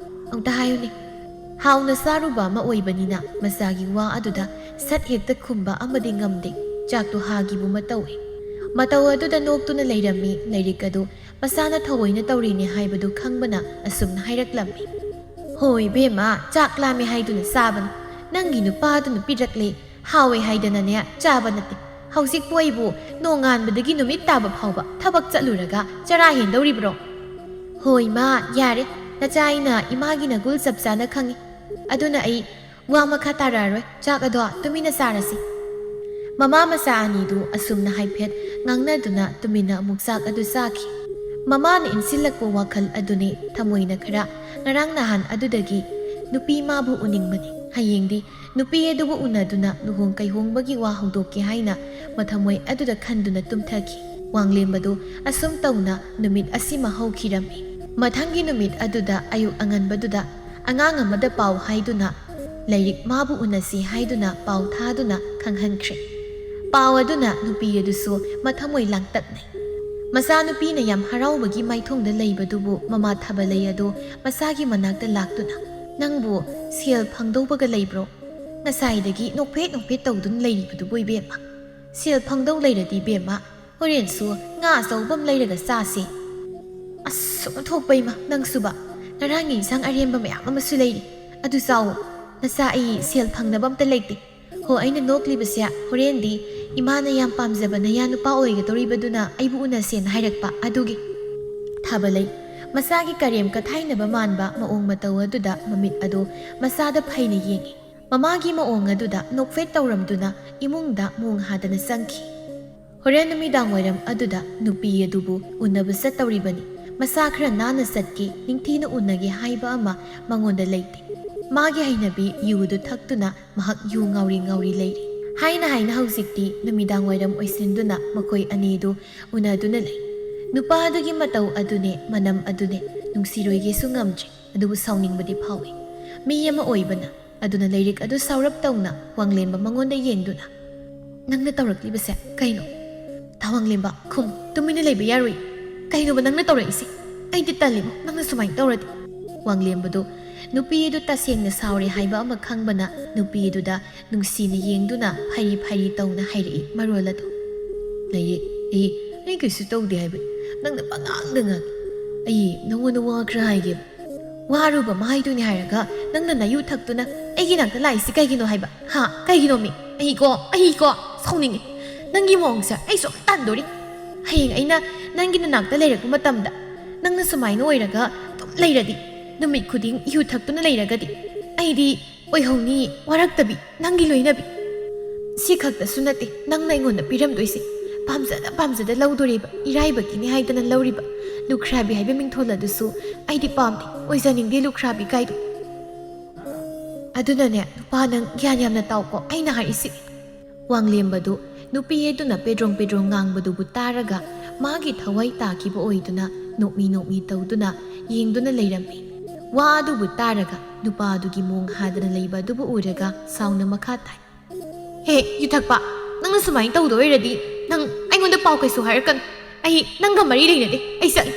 ꯑꯃꯨꯛꯇ ꯍꯥꯏꯌꯨꯅꯦ"꯫ ꯍꯥꯎꯅ ꯆꯥꯔꯨꯕ ꯑꯃ ꯑꯣꯏꯕꯅꯤꯅ ꯃꯆꯥꯒꯤ ꯋꯥ ꯑꯗꯨꯗ ꯁꯠ ꯍꯦꯛꯇ ꯈꯨꯝꯕ ꯑꯃꯗꯤ ꯉꯝꯗꯦ꯫ ꯆꯥꯛꯇꯨ ꯍꯥꯒꯤꯕ ꯑꯃ ꯇꯧꯏ꯫ ꯃꯇꯧ ꯑꯗꯨꯗ ꯅꯣꯛꯇꯨꯅ ꯂꯩꯔꯝꯃꯤ ꯂꯥꯏꯔꯤꯛ ꯑꯗꯨ ꯃꯆꯥꯅ ꯊꯑꯣꯏꯅ ꯇꯧꯔꯤꯅꯦ ꯍꯥꯏꯕꯗꯨ ꯈꯪꯕꯅ ꯑꯁꯨꯝꯅ ꯍꯥꯏꯔꯛꯂꯝꯃꯤ꯫ "ꯍꯣꯏ ꯏꯕꯦꯝꯃ, ꯆꯥꯛ ꯂꯥꯝꯃꯦ ꯍꯥꯏꯗꯨꯅ ꯆꯥꯕꯅꯤ꯫ ꯅꯪꯒꯤ ꯅꯨꯄꯥꯗꯨꯅ ꯄꯤꯔꯛꯂꯦ, ꯍꯥꯎꯋꯦ ꯍꯥꯏꯗꯅꯅꯦ ꯆꯥꯕ ꯅꯠꯇꯦ꯫ ꯍꯧꯖꯤꯛꯄꯨ ꯑꯩꯕꯨ ꯅꯣꯡꯉꯥꯟꯕꯗꯒꯤ ꯅꯨꯃꯤꯠ ꯇꯥꯕ ꯐꯥꯎꯕ ꯊꯕꯛ ꯆꯠꯂꯨꯔꯒ ꯆꯔꯥ ꯍꯦꯟꯗꯧꯔꯤꯕ꯭ꯔꯣ?" "ꯍꯣꯏ ꯏꯃꯥ, ꯌꯥꯔꯦ꯫ ꯅꯆꯥ ꯑꯩꯅ ꯏꯃꯥꯒꯤ ꯅꯒꯨꯜ ꯆꯞ ꯆꯥꯅ ꯈꯪꯏ꯫ ꯑꯗꯨꯅ ꯑꯩ ꯋꯥ ꯃꯈꯥ ꯇꯥꯔꯛꯑꯔꯣꯏ, ꯆꯥꯛ ꯑꯗꯣ ꯇꯨꯃꯤꯟꯅ ꯆꯥꯔꯁꯤ꯫ ꯃꯃꯥ ꯃꯆꯥ ꯑꯅꯤꯗꯨ ꯑꯁꯨꯝꯅ ꯍꯥꯏꯐꯦꯠ ꯉꯥꯡꯅꯗꯨꯅ ꯇꯨꯃꯤꯟꯅ ꯑꯃꯨꯛ ꯆꯥꯛ ꯑꯗꯨ ꯆꯥꯈꯤ꯫ ꯃꯃꯥꯅ ꯏꯟꯁꯤꯜꯂꯛꯄ ꯋꯥꯈꯜ ꯑꯗꯨꯅꯤ ꯊꯃꯣꯏꯅ ꯈꯔ ꯉꯔꯥꯡ ꯅꯍꯥꯟ ꯑꯗꯨꯗꯒꯤ ꯅꯨꯄꯤ ꯃꯥꯕꯨ ꯎꯅꯤꯡꯕꯅꯤ, ꯍꯌꯦꯡꯗꯤ ꯅꯨꯄꯤ ꯑꯗꯨꯕꯨ ꯎꯅꯗꯨꯅ ꯂꯨꯍꯣꯡ ꯀꯩꯍꯣꯡꯕꯒꯤ ꯋꯥ ꯍꯧꯗꯣꯛꯀꯦ ꯍꯥꯏꯅ ꯃꯊꯃꯣꯏ ꯑꯗꯨꯗ ꯈꯟꯗꯨꯅ ꯇꯨꯝꯊꯈꯤ꯫ ꯋꯥꯡꯂꯦꯝꯕꯗꯨ ꯑꯁꯨꯝ ꯇꯧꯅ ꯅꯨꯃꯤꯠ ꯑꯁꯤꯃ ꯍꯧꯈꯤꯔꯝꯃꯤ꯫ ꯃꯊꯪꯒꯤ ꯅꯨꯃꯤꯠ ꯑꯗꯨꯗ ꯑꯌꯨꯛ ꯑꯉꯟꯕꯗꯨꯗ ꯑꯉꯥꯡ ꯑꯃꯗ ꯄꯥꯎ ꯍꯥꯏꯗꯨꯅ ꯂꯥꯏꯔꯤꯛ ꯃꯥꯕꯨ ꯎꯅꯁꯤ ꯍꯥꯏꯗꯨꯅ ꯄꯥꯎ ꯊꯥꯗꯨꯅ ꯈꯪꯍꯟꯈ꯭ꯔꯦ꯫ ꯄꯥꯎ ꯑꯗꯨꯅ ꯅꯨꯄꯤ ꯑꯗꯨꯁꯨ ꯃꯊꯃꯣꯏ ꯂꯥꯡꯇꯛꯅꯩ꯫ ꯃꯆꯥꯅꯨꯄꯤꯅ ꯌꯥꯝ ꯍꯔꯥꯎꯕꯒꯤ ꯃꯥꯏꯊꯣꯡꯗ ꯂꯩꯕꯗꯨꯕꯨ ꯃꯃꯥ ꯊꯥꯕꯂꯩ ꯑꯗꯨ ꯃꯆꯥꯒꯤ ꯃꯅꯥꯛꯇ ꯂꯥꯛꯇꯨꯅ, "ꯅꯪꯕꯨ ꯁꯦꯜ ꯐꯪꯗꯧꯕꯒ ꯂꯩꯕ꯭ꯔꯣ? ꯉꯁꯥꯏꯗꯒꯤ ꯅꯣꯛꯐꯦꯠ ꯅꯣꯛꯐꯦꯠ ꯇꯧꯗꯨꯅ ꯂꯩꯔꯤꯕꯗꯨꯕꯨ ꯏꯕꯦꯝꯃ꯫ ꯁꯦꯜ ꯐꯪꯗꯧ ꯂꯩꯔꯗꯤ ꯏꯕꯦꯝꯃ, ꯍꯣꯔꯦꯟꯁꯨ ꯉꯥ ꯑꯆꯧꯕ ꯑꯃ ꯂꯩꯔꯒ ꯆꯥꯁꯤ꯫ ꯑꯁ, ꯑꯣꯟꯊꯣꯛꯄ ꯏꯃꯥ, ꯅꯪꯁꯨꯕ꯫ ꯉꯔꯥꯡꯒꯤ ꯏꯟꯁꯥꯡ ꯑꯔꯦꯝꯕ ꯃꯌꯥꯝ ꯑꯃꯁꯨ ꯂꯩꯔꯤ꯫ ꯑꯗꯨ ꯆꯥꯎꯑꯣ꯫ ꯅꯆꯥ, ꯑꯩ ꯁꯦꯜ ꯐꯪꯅꯕ ꯑꯝꯇ ꯂꯩꯇꯦ꯫ ꯍꯣ, ꯑꯩꯅ ꯅꯣꯛꯂꯤꯕꯁꯦ ꯍꯣꯔꯦꯟꯗꯤ ꯏꯃꯥꯅ ꯌꯥꯝ ꯄꯥꯝꯖꯕ ꯅꯌꯥ ꯅꯨꯄꯥ ꯑꯣꯏꯒꯗꯧꯔꯤꯕꯗꯨꯅ ꯑꯩꯕꯨ ꯎꯅꯁꯦꯅ ꯍꯥꯏꯔꯛꯄ ꯑꯗꯨꯒꯤ꯫" ꯊꯥꯕꯂꯩ ꯃꯆꯥꯒꯤ ꯀꯔꯦꯝ ꯀꯊꯥꯏꯅꯕ ꯃꯥꯟꯕ ꯃꯑꯣꯡ ꯃꯇꯧ ꯑꯗꯨꯗ ꯃꯃꯤꯠ ꯑꯗꯨ ꯃꯆꯥꯗ ꯐꯩꯅ ꯌꯦꯡꯉꯤ꯫ ꯃꯃꯥꯒꯤ ꯃꯑꯣꯡ ꯑꯗꯨꯗ ꯅꯣꯛꯐꯦꯠ ꯇꯧꯔꯝꯗꯨꯅ ꯏꯃꯨꯡꯗ ꯃꯣꯡ ꯍꯥꯗꯅ ꯆꯪꯈꯤ꯫ ꯍꯣꯔꯦꯟ ꯅꯨꯃꯤꯗꯥꯡ ꯋꯥꯏꯔꯝ ꯑꯗꯨꯗ ꯅꯨꯄꯤ ꯑꯗꯨꯕꯨ ꯎꯅꯕ ꯆꯠꯇꯧꯔꯤꯕꯅꯤ꯫ ꯃꯆꯥ ꯈꯔ ꯅꯥꯟꯅ ꯆꯠꯀꯦ, ꯅꯤꯡꯊꯤꯅ ꯎꯅꯒꯦ ꯍꯥꯏꯕ ꯑꯃ ꯃꯉꯣꯟꯗ ꯂꯩꯇꯦ꯫ ꯃꯥꯒꯤ ꯍꯩꯅꯕꯤ ꯌꯨꯗꯨ ꯊꯛꯇꯨꯅ ꯃꯍꯥꯛ ꯌꯨ ꯉꯥꯎꯔꯤ ꯉꯥꯎꯔꯤ ꯂꯩꯔꯤ꯫ ꯍꯥꯏꯅ ꯍꯥꯏꯅ ꯍꯧꯖꯤꯛꯇꯤ ꯅꯨꯃꯤꯗꯥꯡ ꯋꯥꯏꯔꯝ ꯑꯣꯏꯁꯤꯟꯗꯨꯅ ꯃꯈꯣꯏ ꯑꯅꯤꯗꯨ ꯎꯅꯗꯨꯅ ꯂꯩ꯫ ꯅꯨꯄꯥ ꯑꯗꯨꯒꯤ ꯃꯇꯧ ꯑꯗꯨꯅꯦ, ꯃꯅꯝ ꯑꯗꯨꯅꯦ, ꯅꯨꯡꯁꯤꯔꯣꯏꯒꯦꯁꯨ ꯉꯝꯗ꯭ꯔꯦ꯫ ꯑꯗꯨꯕꯨ ꯁꯥꯎꯅꯤꯡꯕꯗꯤ ꯐꯥꯎꯏ꯫ ꯃꯤ ꯑꯃ ꯑꯣꯏꯕꯅ꯫ ꯑꯗꯨꯅ ꯂꯥꯏꯔꯤꯛ ꯑꯗꯨ ꯁꯥꯎꯔꯞ ꯇꯧꯅ ꯋꯥꯡꯂꯦꯝꯕ ꯃꯉꯣꯟꯗ ꯌꯦꯡꯗꯨꯅ, "ꯅꯪꯅ ꯇꯧꯔꯛꯂꯤꯕꯁꯦ ꯀꯩꯅꯣ? ꯊꯥ ꯋꯥꯡꯂꯦꯝꯕ, ꯈꯨꯝ, ꯇꯨꯃꯤꯟꯅ ꯂꯩꯕ ꯌꯥꯔꯣꯏ꯫ ꯀꯩꯅꯣꯕ ꯅꯪꯅ ꯇꯧꯔꯛꯏꯁꯦ? ꯑꯩꯗꯤ ꯇꯜꯂꯤꯕꯣ ꯅꯪꯅ ꯁꯨꯃꯥꯏꯅ ꯇꯧꯔꯗꯤ꯫" ꯋꯥꯡꯂꯦꯝꯕꯗꯨ ꯅꯨꯄꯤ ꯑꯗꯨ ꯇꯁꯦꯡꯅ ꯁꯥꯎꯔꯦ ꯍꯥꯏꯕ ꯑꯃ ꯈꯪꯕꯅ ꯅꯨꯄꯤ ꯑꯗꯨꯗ ꯅꯨꯡꯁꯤꯅ ꯌꯦꯡꯗꯨꯅ ꯐꯩꯔꯤ ꯐꯩꯔꯤ ꯇꯧꯅ ꯍꯥꯏꯔꯛꯏ ꯃꯔꯣꯜ ꯑꯗꯨ꯫ "ꯂꯩꯌꯦ, ꯑꯩ, ꯑꯩ ꯀꯩꯁꯨ ꯇꯧꯗꯦ ꯍꯥꯏꯕ꯫ ꯅꯪꯅ ꯄꯉꯥꯡꯗ ꯉꯥꯡꯉꯤ꯫ ꯑꯩ ꯅꯉꯣꯟꯗ ꯋꯥ ꯈꯔ ꯍꯥꯏꯒꯦꯕ꯫ ꯋꯥꯔꯨꯕ ꯑꯃ ꯍꯥꯏꯗꯣꯏꯅꯦ ꯍꯥꯏꯔꯒ ꯅꯪꯅ ꯅꯌꯨ ꯊꯛꯇꯨꯅ ꯑꯩꯒꯤ ꯅꯥꯛꯇ ꯂꯥꯛꯏꯁꯤ ꯀꯩꯒꯤꯅꯣ ꯍꯥꯏꯕ? ꯍꯥ? ꯀꯩꯒꯤꯅꯣ ꯃꯤ? ꯑꯩꯀꯣ, ꯑꯩꯀꯣ ꯁꯥꯎꯅꯤꯡꯉꯤ꯫ ꯅꯪꯒꯤ ꯃꯑꯣꯡꯁꯦ ꯑꯩ ꯁꯨꯝ ꯇꯟꯗꯣꯔꯤ꯫ ꯍꯌꯦꯡ ꯑꯩꯅ ꯅꯪꯒꯤ ꯅꯅꯥꯛꯇ ꯂꯩꯔꯛꯄ ꯃꯇꯝꯗ ꯅꯪꯅ ꯁꯨꯃꯥꯏꯅ ꯑꯣꯏꯔꯒ ꯑꯗꯨꯝ ꯂꯩꯔꯗꯤ, ꯅꯨꯃꯤꯠ ꯈꯨꯗꯤꯡ ꯌꯨ ꯊꯛꯇꯨꯅ ꯂꯩꯔꯒꯗꯤ, ꯑꯩꯗꯤ ꯑꯣꯏꯍꯧꯅꯤ ꯋꯥꯔꯛꯇꯕꯤ, ꯅꯪꯒꯤ ꯂꯣꯏꯅꯕꯤ꯫ ꯁꯤ ꯈꯛꯇꯁꯨ ꯅꯠꯇꯦ ꯅꯪꯅ ꯑꯩꯉꯣꯟꯗ ꯄꯤꯔꯝꯗꯣꯏꯁꯦ꯫ ꯄꯥꯝꯖꯗ ꯄꯥꯝꯖꯗ ꯂꯧꯗꯣꯔꯤꯕ ꯏꯔꯥꯏꯕꯒꯤꯅꯤ ꯍꯥꯏꯗꯅ ꯂꯧꯔꯤꯕ ꯂꯨꯈ꯭ꯔꯥꯕꯤ ꯍꯥꯏꯕ ꯃꯤꯡꯊꯣꯜ ꯑꯗꯨꯁꯨ ꯑꯩꯗꯤ ꯄꯥꯝꯗꯦ, ꯑꯣꯏꯖꯅꯤꯡꯗꯦ ꯂꯨꯈ꯭ꯔꯥꯕꯤ ꯀꯥꯏꯗꯣ꯫ ꯑꯗꯨꯅꯅꯦ ꯅꯨꯄꯥ, ꯅꯪ ꯒ꯭ꯌꯥꯟ ꯌꯥꯝꯅ ꯇꯥꯎꯀꯣ ꯑꯩꯅ ꯍꯥꯏꯔꯤꯁꯤ꯫ ꯋꯥꯡꯂꯦꯝꯕꯗꯨ ꯅꯨꯄꯤ ꯑꯗꯨꯅ ꯄꯦꯗ꯭ꯔꯣꯡ ꯄꯦꯗ꯭ꯔꯣꯡ ꯉꯥꯡꯕꯗꯨꯕꯨ ꯇꯥꯔꯒ ꯃꯥꯒꯤ ꯊꯋꯥꯏ ꯇꯥꯈꯤꯕ ꯑꯣꯏꯗꯨꯅ ꯅꯣꯛꯃꯤ ꯅꯣꯛꯃꯤ ꯇꯧꯗꯨꯅ ꯌꯦꯡꯗꯨꯅ ꯂꯩꯔꯝꯃꯤ꯫ ꯋꯥ ꯑꯗꯨꯕꯨ ꯇꯥꯔꯒ ꯅꯨꯄꯥ ꯑꯗꯨꯒꯤ ꯃꯣꯡ ꯍꯥꯗꯅ ꯂꯩꯕ ꯑꯗꯨꯕꯨ ꯎꯔꯒ ꯁꯥꯎꯅ ꯃꯈꯥ ꯇꯥꯏ꯫ "ꯍꯦ, ꯌꯨꯊꯛꯄ, ꯅꯪꯅ ꯁꯨꯃꯥꯏꯅ ꯇꯧꯗꯣꯏ ꯑꯣꯏꯔꯗꯤ ꯅꯪ ꯑꯩꯉꯣꯟꯗ ꯄꯥꯎ ꯀꯩꯁꯨ ꯍꯥꯏꯔꯛꯀꯅꯨ꯫ ꯑꯩ ꯅꯪꯒ ꯃꯔꯤ ꯂꯩꯅꯗꯦ, ꯑꯩ ꯆꯠꯂꯤ꯫"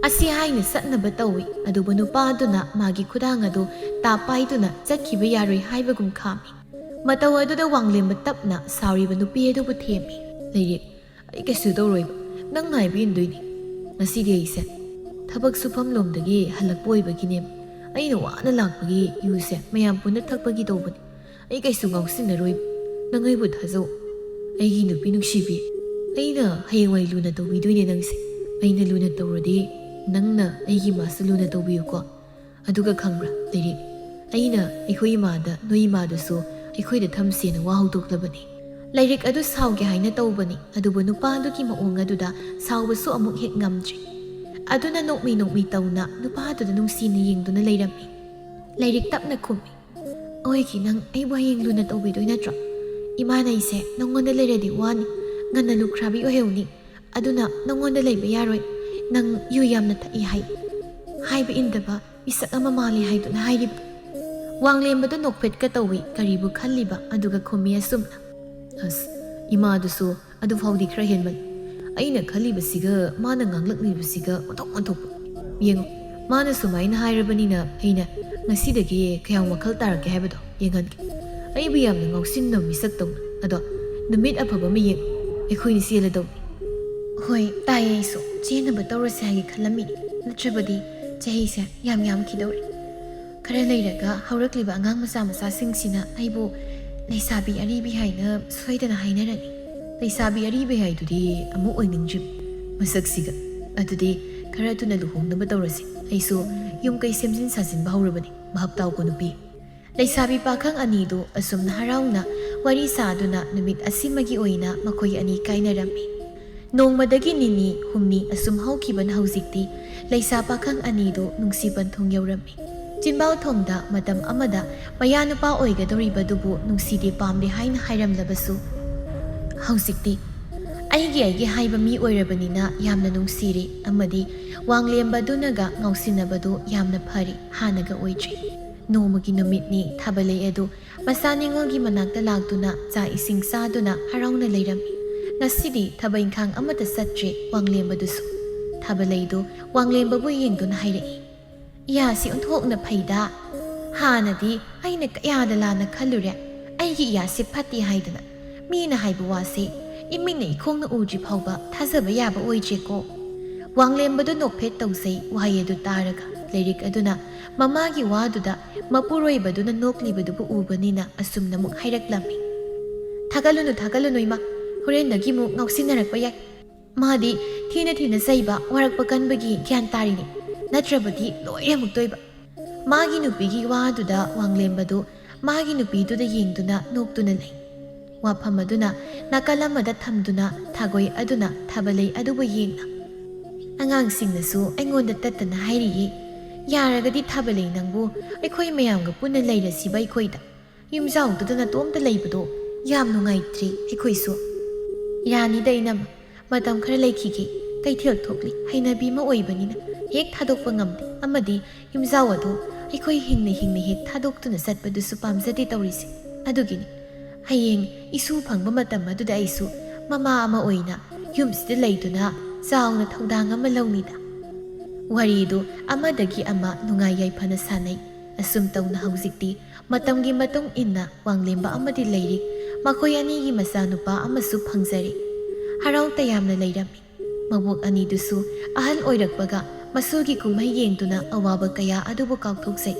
ꯑꯁꯤ ꯍꯥꯏꯅ ꯆꯠꯅꯕ ꯇꯧꯏ, ꯑꯗꯨꯕꯨ ꯅꯨꯄꯥ ꯑꯗꯨꯅ ꯃꯥꯒꯤ ꯈꯨꯗꯥꯡ ꯑꯗꯨ ꯇꯥꯞ ꯄꯥꯏꯗꯨꯅ ꯆꯠꯈꯤꯕ ꯌꯥꯔꯣꯏ ꯍꯥꯏꯕꯒꯨꯝ ꯈꯥꯝꯃꯤ꯫ ꯃꯇꯧ ꯑꯗꯨꯗ ꯋꯥꯡꯂꯦꯝꯕ ꯇꯞꯅ ꯁꯥꯎꯔꯤꯕ ꯅꯨꯄꯤ ꯑꯗꯨꯕꯨ ꯊꯦꯝꯃꯤ꯫ "ꯂꯩꯔꯦ, ꯑꯩ ꯀꯩꯁꯨ ꯇꯧꯔꯣꯏꯕ, ꯅꯪ ꯉꯥꯏꯕ ꯏꯟꯗꯣꯏꯅꯤ꯫ ꯉꯁꯤꯗꯤ ꯑꯩꯁꯦ ꯊꯕꯛ ꯁꯨꯐꯝ ꯂꯣꯝꯗꯒꯤ ꯍꯜꯂꯛꯄ ꯑꯣꯏꯕꯒꯤꯅꯦ꯫ ꯑꯩꯅ ꯋꯥꯅ ꯂꯥꯛꯄꯒꯤ ꯌꯨꯁꯦ ꯃꯌꯥꯝ ꯄꯨꯟꯅ ꯊꯛꯄꯒꯤ ꯇꯧꯕꯅꯤ꯫ ꯑꯩ ꯀꯩꯁꯨ ꯉꯥꯎꯁꯤꯟꯅꯔꯣꯏ꯫ ꯅꯪ ꯑꯩꯕꯨ ꯊꯥꯖꯧ꯫ ꯑꯩꯒꯤ ꯅꯨꯄꯤ ꯅꯨꯡꯁꯤꯕꯤ, ꯑꯩꯅ ꯍꯌꯦꯡꯋꯥꯏ ꯂꯨꯅ ꯇꯧꯕꯤꯗꯣꯏꯅꯦ ꯅꯪꯁꯦ꯫ ꯑꯩꯅ ꯂꯨꯅ ꯇꯧꯔꯗꯤ ꯅꯪꯅ ꯑꯩꯒꯤ ꯏꯃꯥꯁꯨ ꯂꯨꯅ ꯇꯧꯕꯤꯌꯨꯀꯣ꯫ ꯑꯗꯨꯒ ꯈꯪꯕ꯭ꯔꯥ ꯂꯩꯔꯤꯛ, ꯑꯩꯅ ꯑꯩꯈꯣꯏ ꯏꯃꯥꯗ ꯅꯣꯏ ꯏꯃꯥꯗꯨꯁꯨ ꯑꯩꯈꯣꯏꯗ ꯊꯝꯁꯦꯅ ꯋꯥ ꯍꯧꯗꯣꯛꯂꯕꯅꯤ꯫" ꯂꯩꯔꯤꯛ ꯑꯗꯨ ꯁꯥꯎꯒꯦ ꯍꯥꯏꯅ ꯇꯧꯕꯅꯤ, ꯑꯗꯨꯕꯨ ꯅꯨꯄꯥ ꯑꯗꯨꯒꯤ ꯃꯑꯣꯡ ꯑꯗꯨꯗ ꯁꯥꯎꯕꯁꯨ ꯑꯃꯨꯛ ꯍꯦꯛ ꯉꯝꯗ꯭ꯔꯤ꯫ ꯑꯗꯨꯅ ꯅꯣꯛꯃꯤ ꯅꯣꯛꯃꯤ ꯇꯧꯅ ꯅꯨꯄꯥ ꯑꯗꯨꯗ ꯅꯨꯡꯁꯤꯅ ꯌꯦꯡꯗꯨꯅ ꯂꯩꯔꯝꯃꯤ꯫ ꯂꯩꯔꯤꯛ ꯇꯞꯅ ꯈꯨꯝꯃꯤ, "ꯑꯣꯏꯒꯤ, ꯅꯪ ꯑꯩꯕꯨ ꯍꯌꯦꯡ ꯂꯨꯅ ꯇꯧꯕꯤꯗꯣꯏ ꯅꯠꯇ꯭ꯔꯣ? ꯏꯃꯥꯅ ꯑꯩꯁꯦ ꯅꯪꯉꯣꯟꯗ ꯂꯩꯔꯗꯤ ꯋꯥꯅꯤ, ꯉꯟꯅ ꯂꯨꯈ꯭ꯔꯥꯕꯤ ꯑꯣꯏꯍꯧꯅꯤ, ꯑꯗꯨꯅ ꯅꯪꯉꯣꯟꯗ ꯂꯩꯕ ꯌꯥꯔꯣꯏ꯫ ꯅꯪ ꯌꯨ ꯌꯥꯝꯅ ꯊꯛꯏ ꯍꯥꯏ, ꯍꯥꯏꯕ ꯏꯟꯗꯕ ꯃꯤꯁꯛ ꯑꯃ ꯃꯥꯜꯂꯤ ꯍꯥꯏꯗꯨꯅ ꯍꯥꯏꯔꯤꯕ꯫" ꯋꯥꯡꯂꯦꯝꯕꯗ ꯅꯣꯛꯐꯦꯠꯀ ꯇꯧꯏ, ꯀꯔꯤꯕꯨ ꯈꯜꯂꯤꯕ, ꯑꯗꯨꯒ ꯈꯨꯝꯃꯤ ꯑꯁꯨꯝꯅ, "ꯑꯁ, ꯏꯃꯥꯗꯨꯁꯨ ꯑꯗꯨꯐꯥꯎꯗꯤ ꯈꯔ ꯍꯦꯟꯃꯜꯂꯤ꯫ ꯑꯩꯅ ꯈꯜꯂꯤꯕꯁꯤꯒ ꯃꯥꯅ ꯉꯥꯡꯂꯛꯂꯤꯕꯁꯤꯒ ꯑꯣꯟꯊꯣꯛ ꯑꯣꯟꯊꯣꯛꯄ꯫ ꯌꯦꯡꯉꯨ, ꯃꯥꯅ ꯁꯨꯃꯥꯏꯅ ꯍꯥꯏꯔꯕꯅꯤꯅ ꯑꯩꯅ ꯉꯁꯤꯗꯒꯤ ꯀꯌꯥꯝ ꯋꯥꯈꯜ ꯇꯥꯔꯛꯀꯦ ꯍꯥꯏꯕꯗꯣ ꯌꯦꯡꯍꯟꯒꯦ꯫ ꯑꯩꯕꯨ ꯌꯥꯝꯅ ꯉꯥꯎꯁꯤꯟꯅꯕ ꯃꯤꯁꯛ ꯇꯧꯅ꯫ ꯑꯗꯣ ꯅꯨꯃꯤꯠ ꯑꯐꯕ ꯑꯃ ꯌꯦꯡꯉꯨ, ꯑꯩꯈꯣꯏꯅꯤ ꯆꯦꯜꯂꯗꯧꯅꯤ꯫" "ꯍꯣꯏ, ꯇꯥꯏꯌꯦ, ꯑꯩꯁꯨ ꯆꯦꯟꯅꯕ ꯇꯧꯔꯁꯦ ꯍꯥꯏꯒꯦ ꯈꯜꯂꯝꯃꯤꯅꯤ, ꯅꯠꯇ꯭ꯔꯕꯗꯤ ꯆꯍꯤꯁꯦ ꯌꯥꯝ ꯌꯥꯝꯈꯤꯗꯧꯔꯦ꯫ ꯈꯔ ꯂꯩꯔꯒ ꯍꯧꯔꯛꯂꯤꯕ ꯑꯉꯥꯡ ꯃꯆꯥ ꯃꯆꯥꯁꯤꯡꯁꯤꯅ ꯑꯩꯕꯨ ꯂꯩꯁꯥꯕꯤ ꯑꯔꯤꯕꯤ ꯍꯥꯏꯅ ꯁꯣꯏꯗꯅ ꯍꯥꯏꯅꯔꯅꯤ꯫" "ꯂꯩꯁꯥꯕꯤ ꯑꯔꯤꯕꯤ ꯍꯥꯏꯗꯨꯗꯤ ꯑꯃꯨꯛ ꯑꯣꯏꯅꯤꯡꯗ꯭ꯔꯤꯕ ꯃꯁꯛꯁꯤꯒ꯫ ꯑꯗꯨꯗꯤ ꯈꯔ ꯊꯨꯅ ꯂꯨꯍꯣꯡꯅꯕ ꯇꯧꯔꯁꯤ꯫ ꯑꯩꯁꯨ ꯌꯨꯝ ꯀꯩ ꯁꯦꯝꯖꯤꯟ ꯁꯥꯖꯤꯟꯕ ꯍꯧꯔꯕꯅꯤ, ꯚꯥꯞ ꯇꯥꯎꯀꯣ ꯅꯨꯄꯤ꯫ ꯂꯩꯁꯥꯕꯤ ꯄꯥꯈꯪ ꯑꯅꯤꯗꯨ ꯑꯁꯨꯝꯅ ꯍꯔꯥꯎꯅ ꯋꯥꯔꯤ ꯁꯥꯗꯨꯅ ꯅꯨꯃꯤꯠ ꯑꯁꯤꯃꯒꯤ ꯑꯣꯏꯅ ꯃꯈꯣꯏ ꯑꯅꯤ ꯀꯥꯏꯅꯔꯝꯃꯤ꯫ ꯅꯣꯡꯃꯗꯒꯤ ꯅꯤꯅꯤ ꯍꯨꯝꯅꯤ ꯑꯁꯨꯝ ꯍꯧꯈꯤꯕꯅ ꯍꯧꯖꯤꯛꯇꯤ ꯂꯩꯁꯥ ꯄꯥꯈꯪ ꯑꯅꯤꯗꯨ ꯅꯨꯡꯁꯤ ꯄꯟꯊꯨꯡ ꯌꯧꯔꯝꯃꯤ꯫ ꯆꯤꯟꯕꯥꯜ ꯊꯣꯡꯗ ꯃꯇꯝ ꯑꯃꯗ ꯃꯌꯥ ꯅꯨꯄꯥ ꯑꯣꯏꯒꯗꯧꯔꯤꯕꯗꯨꯕꯨ ꯅꯨꯡꯁꯤꯗꯦ ꯄꯥꯝꯗꯦ ꯍꯥꯏꯅ ꯍꯥꯏꯔꯝꯂꯕꯁꯨ, ꯍꯧꯖꯤꯛꯇꯤ ꯑꯩꯒꯤ ꯑꯩꯒꯤ ꯍꯥꯏꯕ ꯃꯤ ꯑꯣꯏꯔꯕꯅꯤꯅ ꯌꯥꯝꯅ ꯅꯨꯡꯁꯤꯔꯦ ꯑꯃꯗꯤ ꯋꯥꯡꯂꯦꯝꯕꯗꯨꯅꯒ ꯉꯥꯎꯁꯤꯟꯅꯕꯗꯨ ꯌꯥꯝꯅ ꯐꯔꯦ, ꯍꯥꯟꯅꯒ ꯑꯣꯏꯗ꯭ꯔꯦ꯫ ꯅꯣꯡꯃꯒꯤ ꯅꯨꯃꯤꯠꯅꯤ, ꯊꯥꯕꯂꯩ ꯑꯗꯨ ꯃꯆꯥ ꯅꯤꯉꯣꯜꯒꯤ ꯃꯅꯥꯛꯇ ꯂꯥꯛꯇꯨꯅ ꯆꯥꯛ ꯏꯁꯤꯡ ꯆꯥꯗꯨꯅ ꯍꯔꯥꯎꯅ ꯂꯩꯔꯝꯃꯤ꯫ ꯉꯁꯤꯗꯤ ꯊꯕꯛ ꯏꯪꯈꯥꯡ ꯑꯃꯠꯇ ꯆꯠꯇ꯭ꯔꯦ ꯋꯥꯡꯂꯦꯝꯕꯗꯨꯁꯨ꯫ ꯊꯥꯕꯂꯩꯗꯨ ꯋꯥꯡꯂꯦꯝꯕꯕꯨ ꯌꯦꯡꯗꯨꯅ ꯍꯥꯏꯔꯛꯏ, "ꯏꯌꯥꯁꯤ ꯑꯣꯟꯊꯣꯛꯅ ꯐꯩꯗ꯫ ꯍꯥꯟꯅꯗꯤ ꯑꯩꯅ ꯀꯌꯥꯗ ꯂꯥꯟꯅ ꯈꯜꯂꯨꯔꯦ, ꯑꯩꯒꯤ ꯏꯌꯥꯁꯤ ꯐꯠꯇꯦ ꯍꯥꯏꯗꯅ꯫ ꯃꯤꯅ ꯍꯥꯏꯕ ꯋꯥꯁꯦ ꯏꯃꯤꯠꯅ ꯏꯈꯣꯡꯅ ꯎꯗ꯭ꯔꯤ ꯐꯥꯎꯕ ꯊꯥꯖꯕ ꯌꯥꯕ ꯑꯣꯏꯗ꯭ꯔꯦꯀꯣ꯫" ꯋꯥꯡꯂꯦꯝꯕꯗꯨ ꯅꯣꯛꯐꯦꯠ ꯇꯧꯖꯩ ꯋꯥꯍꯩ ꯑꯗꯨ ꯇꯥꯔꯒ꯫ ꯂꯩꯔꯤꯛ ꯑꯗꯨꯅ ꯃꯃꯥꯒꯤ ꯋꯥꯗꯨꯗ ꯃꯄꯨꯔꯣꯏꯕꯗꯨꯅ ꯅꯣꯛꯂꯤꯕꯗꯨꯕꯨ ꯎꯕꯅꯤꯅ ꯑꯁꯨꯝꯅ ꯑꯃꯨꯛ ꯍꯥꯏꯔꯛꯂꯝꯃꯤ, "ꯊꯥꯒꯠꯂꯨꯅꯨ, ꯊꯥꯒꯠꯂꯨꯅꯨ ꯏꯃꯥ, ꯍꯣꯔꯦꯟꯗꯒꯤ ꯑꯃꯨꯛ ꯉꯥꯎꯁꯤꯟꯅꯔꯛꯄ ꯌꯥꯏ꯫ ꯃꯥꯗꯤ ꯊꯤꯅ ꯊꯤꯅ ꯆꯩꯕ, ꯋꯥꯔꯛꯄ ꯀꯟꯕꯒꯤ ꯒ꯭ꯌꯥꯟ ꯇꯥꯔꯤꯅꯤ, ꯅꯠꯇ꯭ꯔꯕꯗꯤ ꯂꯣꯏꯔꯦ ꯑꯃꯨꯛꯇꯣꯏꯕ꯫" ꯃꯥꯒꯤ ꯅꯨꯄꯤꯒꯤ ꯋꯥꯗꯨꯗ ꯋꯥꯡꯂꯦꯝꯕꯗꯨ ꯃꯥꯒꯤ ꯅꯨꯄꯤꯗꯨꯗ ꯌꯦꯡꯗꯨꯅ ꯅꯣꯛꯇꯨꯅ ꯂꯩ꯫ ꯋꯥꯐꯝ ꯑꯗꯨꯅ ꯅꯥꯀꯜ ꯑꯃꯗ ꯊꯝꯗꯨꯅ ꯊꯥꯒꯣꯏ ꯑꯗꯨꯅ ꯊꯥꯕꯂꯩ ꯑꯗꯨꯕꯨ ꯌꯦꯡꯅ, "ꯑꯉꯥꯡꯁꯤꯡꯅꯁꯨ ꯑꯩꯉꯣꯟꯗ ꯇꯠꯇꯅ ꯍꯥꯏꯔꯤꯌꯦ, ꯌꯥꯔꯒꯗꯤ ꯊꯥꯕꯂꯩ ꯅꯪꯕꯨ ꯑꯩꯈꯣꯏ ꯃꯌꯥꯝꯒ ꯄꯨꯟꯅ ꯂꯩꯔꯁꯤꯕ ꯑꯩꯈꯣꯏꯗ꯫ ꯌꯨꯝꯖꯥꯎꯗꯨꯗ ꯅꯇꯣꯝꯇ ꯂꯩꯕꯗꯣ ꯌꯥꯝ ꯅꯨꯡꯉꯥꯏꯇ꯭ꯔꯦ ꯑꯩꯈꯣꯏꯁꯨ꯫" "ꯌꯥꯅꯤꯗ ꯏꯅꯝꯃ, ꯃꯇꯝ ꯈꯔ ꯂꯩꯈꯤꯒꯦ, ꯀꯩꯊꯦꯜ ꯊꯣꯛꯂꯤ, ꯍꯩꯅꯕꯤ ꯑꯃ ꯑꯣꯏꯕꯅꯤꯅ ꯍꯦꯛ ꯊꯥꯗꯣꯛꯄ ꯉꯝꯗꯦ, ꯑꯃꯗꯤ ꯌꯨꯝꯖꯥꯎ ꯑꯗꯨ ꯑꯩꯈꯣꯏ ꯍꯤꯡꯅ ꯍꯤꯡꯅ ꯍꯦꯛ ꯊꯥꯗꯣꯛꯇꯨꯅ ꯆꯠꯄꯗꯨꯁꯨ ꯄꯥꯝꯖꯗꯦ ꯇꯧꯔꯤꯁꯦ꯫ ꯑꯗꯨꯒꯤꯅꯤ ꯍꯌꯦꯡ ꯏꯁꯨ ꯐꯪꯕ ꯃꯇꯝ ꯑꯗꯨꯗ ꯑꯩꯁꯨ ꯃꯃꯥ ꯑꯃ ꯑꯣꯏꯅ ꯌꯨꯝꯁꯤꯗ ꯂꯩꯗꯨꯅ ꯆꯥꯎꯅ ꯊꯧꯗꯥꯡ ꯑꯃ ꯂꯧꯅꯤꯗ꯫" ꯋꯥꯔꯤꯗꯨ ꯑꯃꯗꯒꯤ ꯑꯃ ꯅꯨꯡꯉꯥꯏ ꯌꯥꯏꯐꯅ ꯁꯥꯟꯅꯩ꯫ ꯑꯁꯨꯝ ꯇꯧꯅ ꯍꯧꯖꯤꯛꯇꯤ ꯃꯇꯝꯒꯤ ꯃꯇꯨꯡ ꯏꯟꯅ ꯋꯥꯡꯂꯦꯝꯕ ꯑꯃꯗꯤ ꯂꯩꯔꯤꯛ ꯃꯈꯣꯏ ꯑꯅꯤꯒꯤ ꯃꯆꯥꯅꯨꯄꯥ ꯑꯃꯁꯨ ꯐꯪꯖꯔꯦ꯫ ꯍꯔꯥꯎ ꯇꯌꯥꯝꯅ ꯂꯩꯔꯝꯃꯤ꯫ ꯃꯕꯣꯛ ꯑꯅꯤꯗꯨꯁꯨ ꯑꯍꯜ ꯑꯣꯏꯔꯛꯄꯒ ꯃꯁꯨꯒꯤ ꯀꯨꯝꯍꯩ ꯌꯦꯡꯗꯨꯅ ꯑꯋꯥꯕ ꯀꯌꯥ ꯑꯗꯨꯕꯨ ꯀꯥꯎꯊꯣꯛꯆꯩ꯫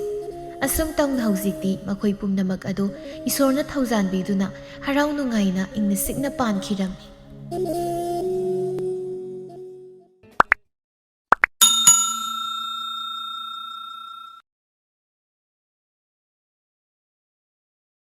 ꯑꯁꯨꯝ ꯇꯧꯅ ꯍꯧꯖꯤꯛꯇꯤ ꯃꯈꯣꯏ ꯄꯨꯝꯅꯃꯛ ꯑꯗꯨ ꯏꯁꯣꯔꯅ ꯊꯧꯖꯥꯟꯕꯤꯗꯨꯅ ꯍꯔꯥꯎ ꯅꯨꯡꯉꯥꯏꯅ ꯏꯪꯅ ꯆꯤꯛꯅ ꯄꯥꯟꯈꯤꯔꯝꯃꯤ꯫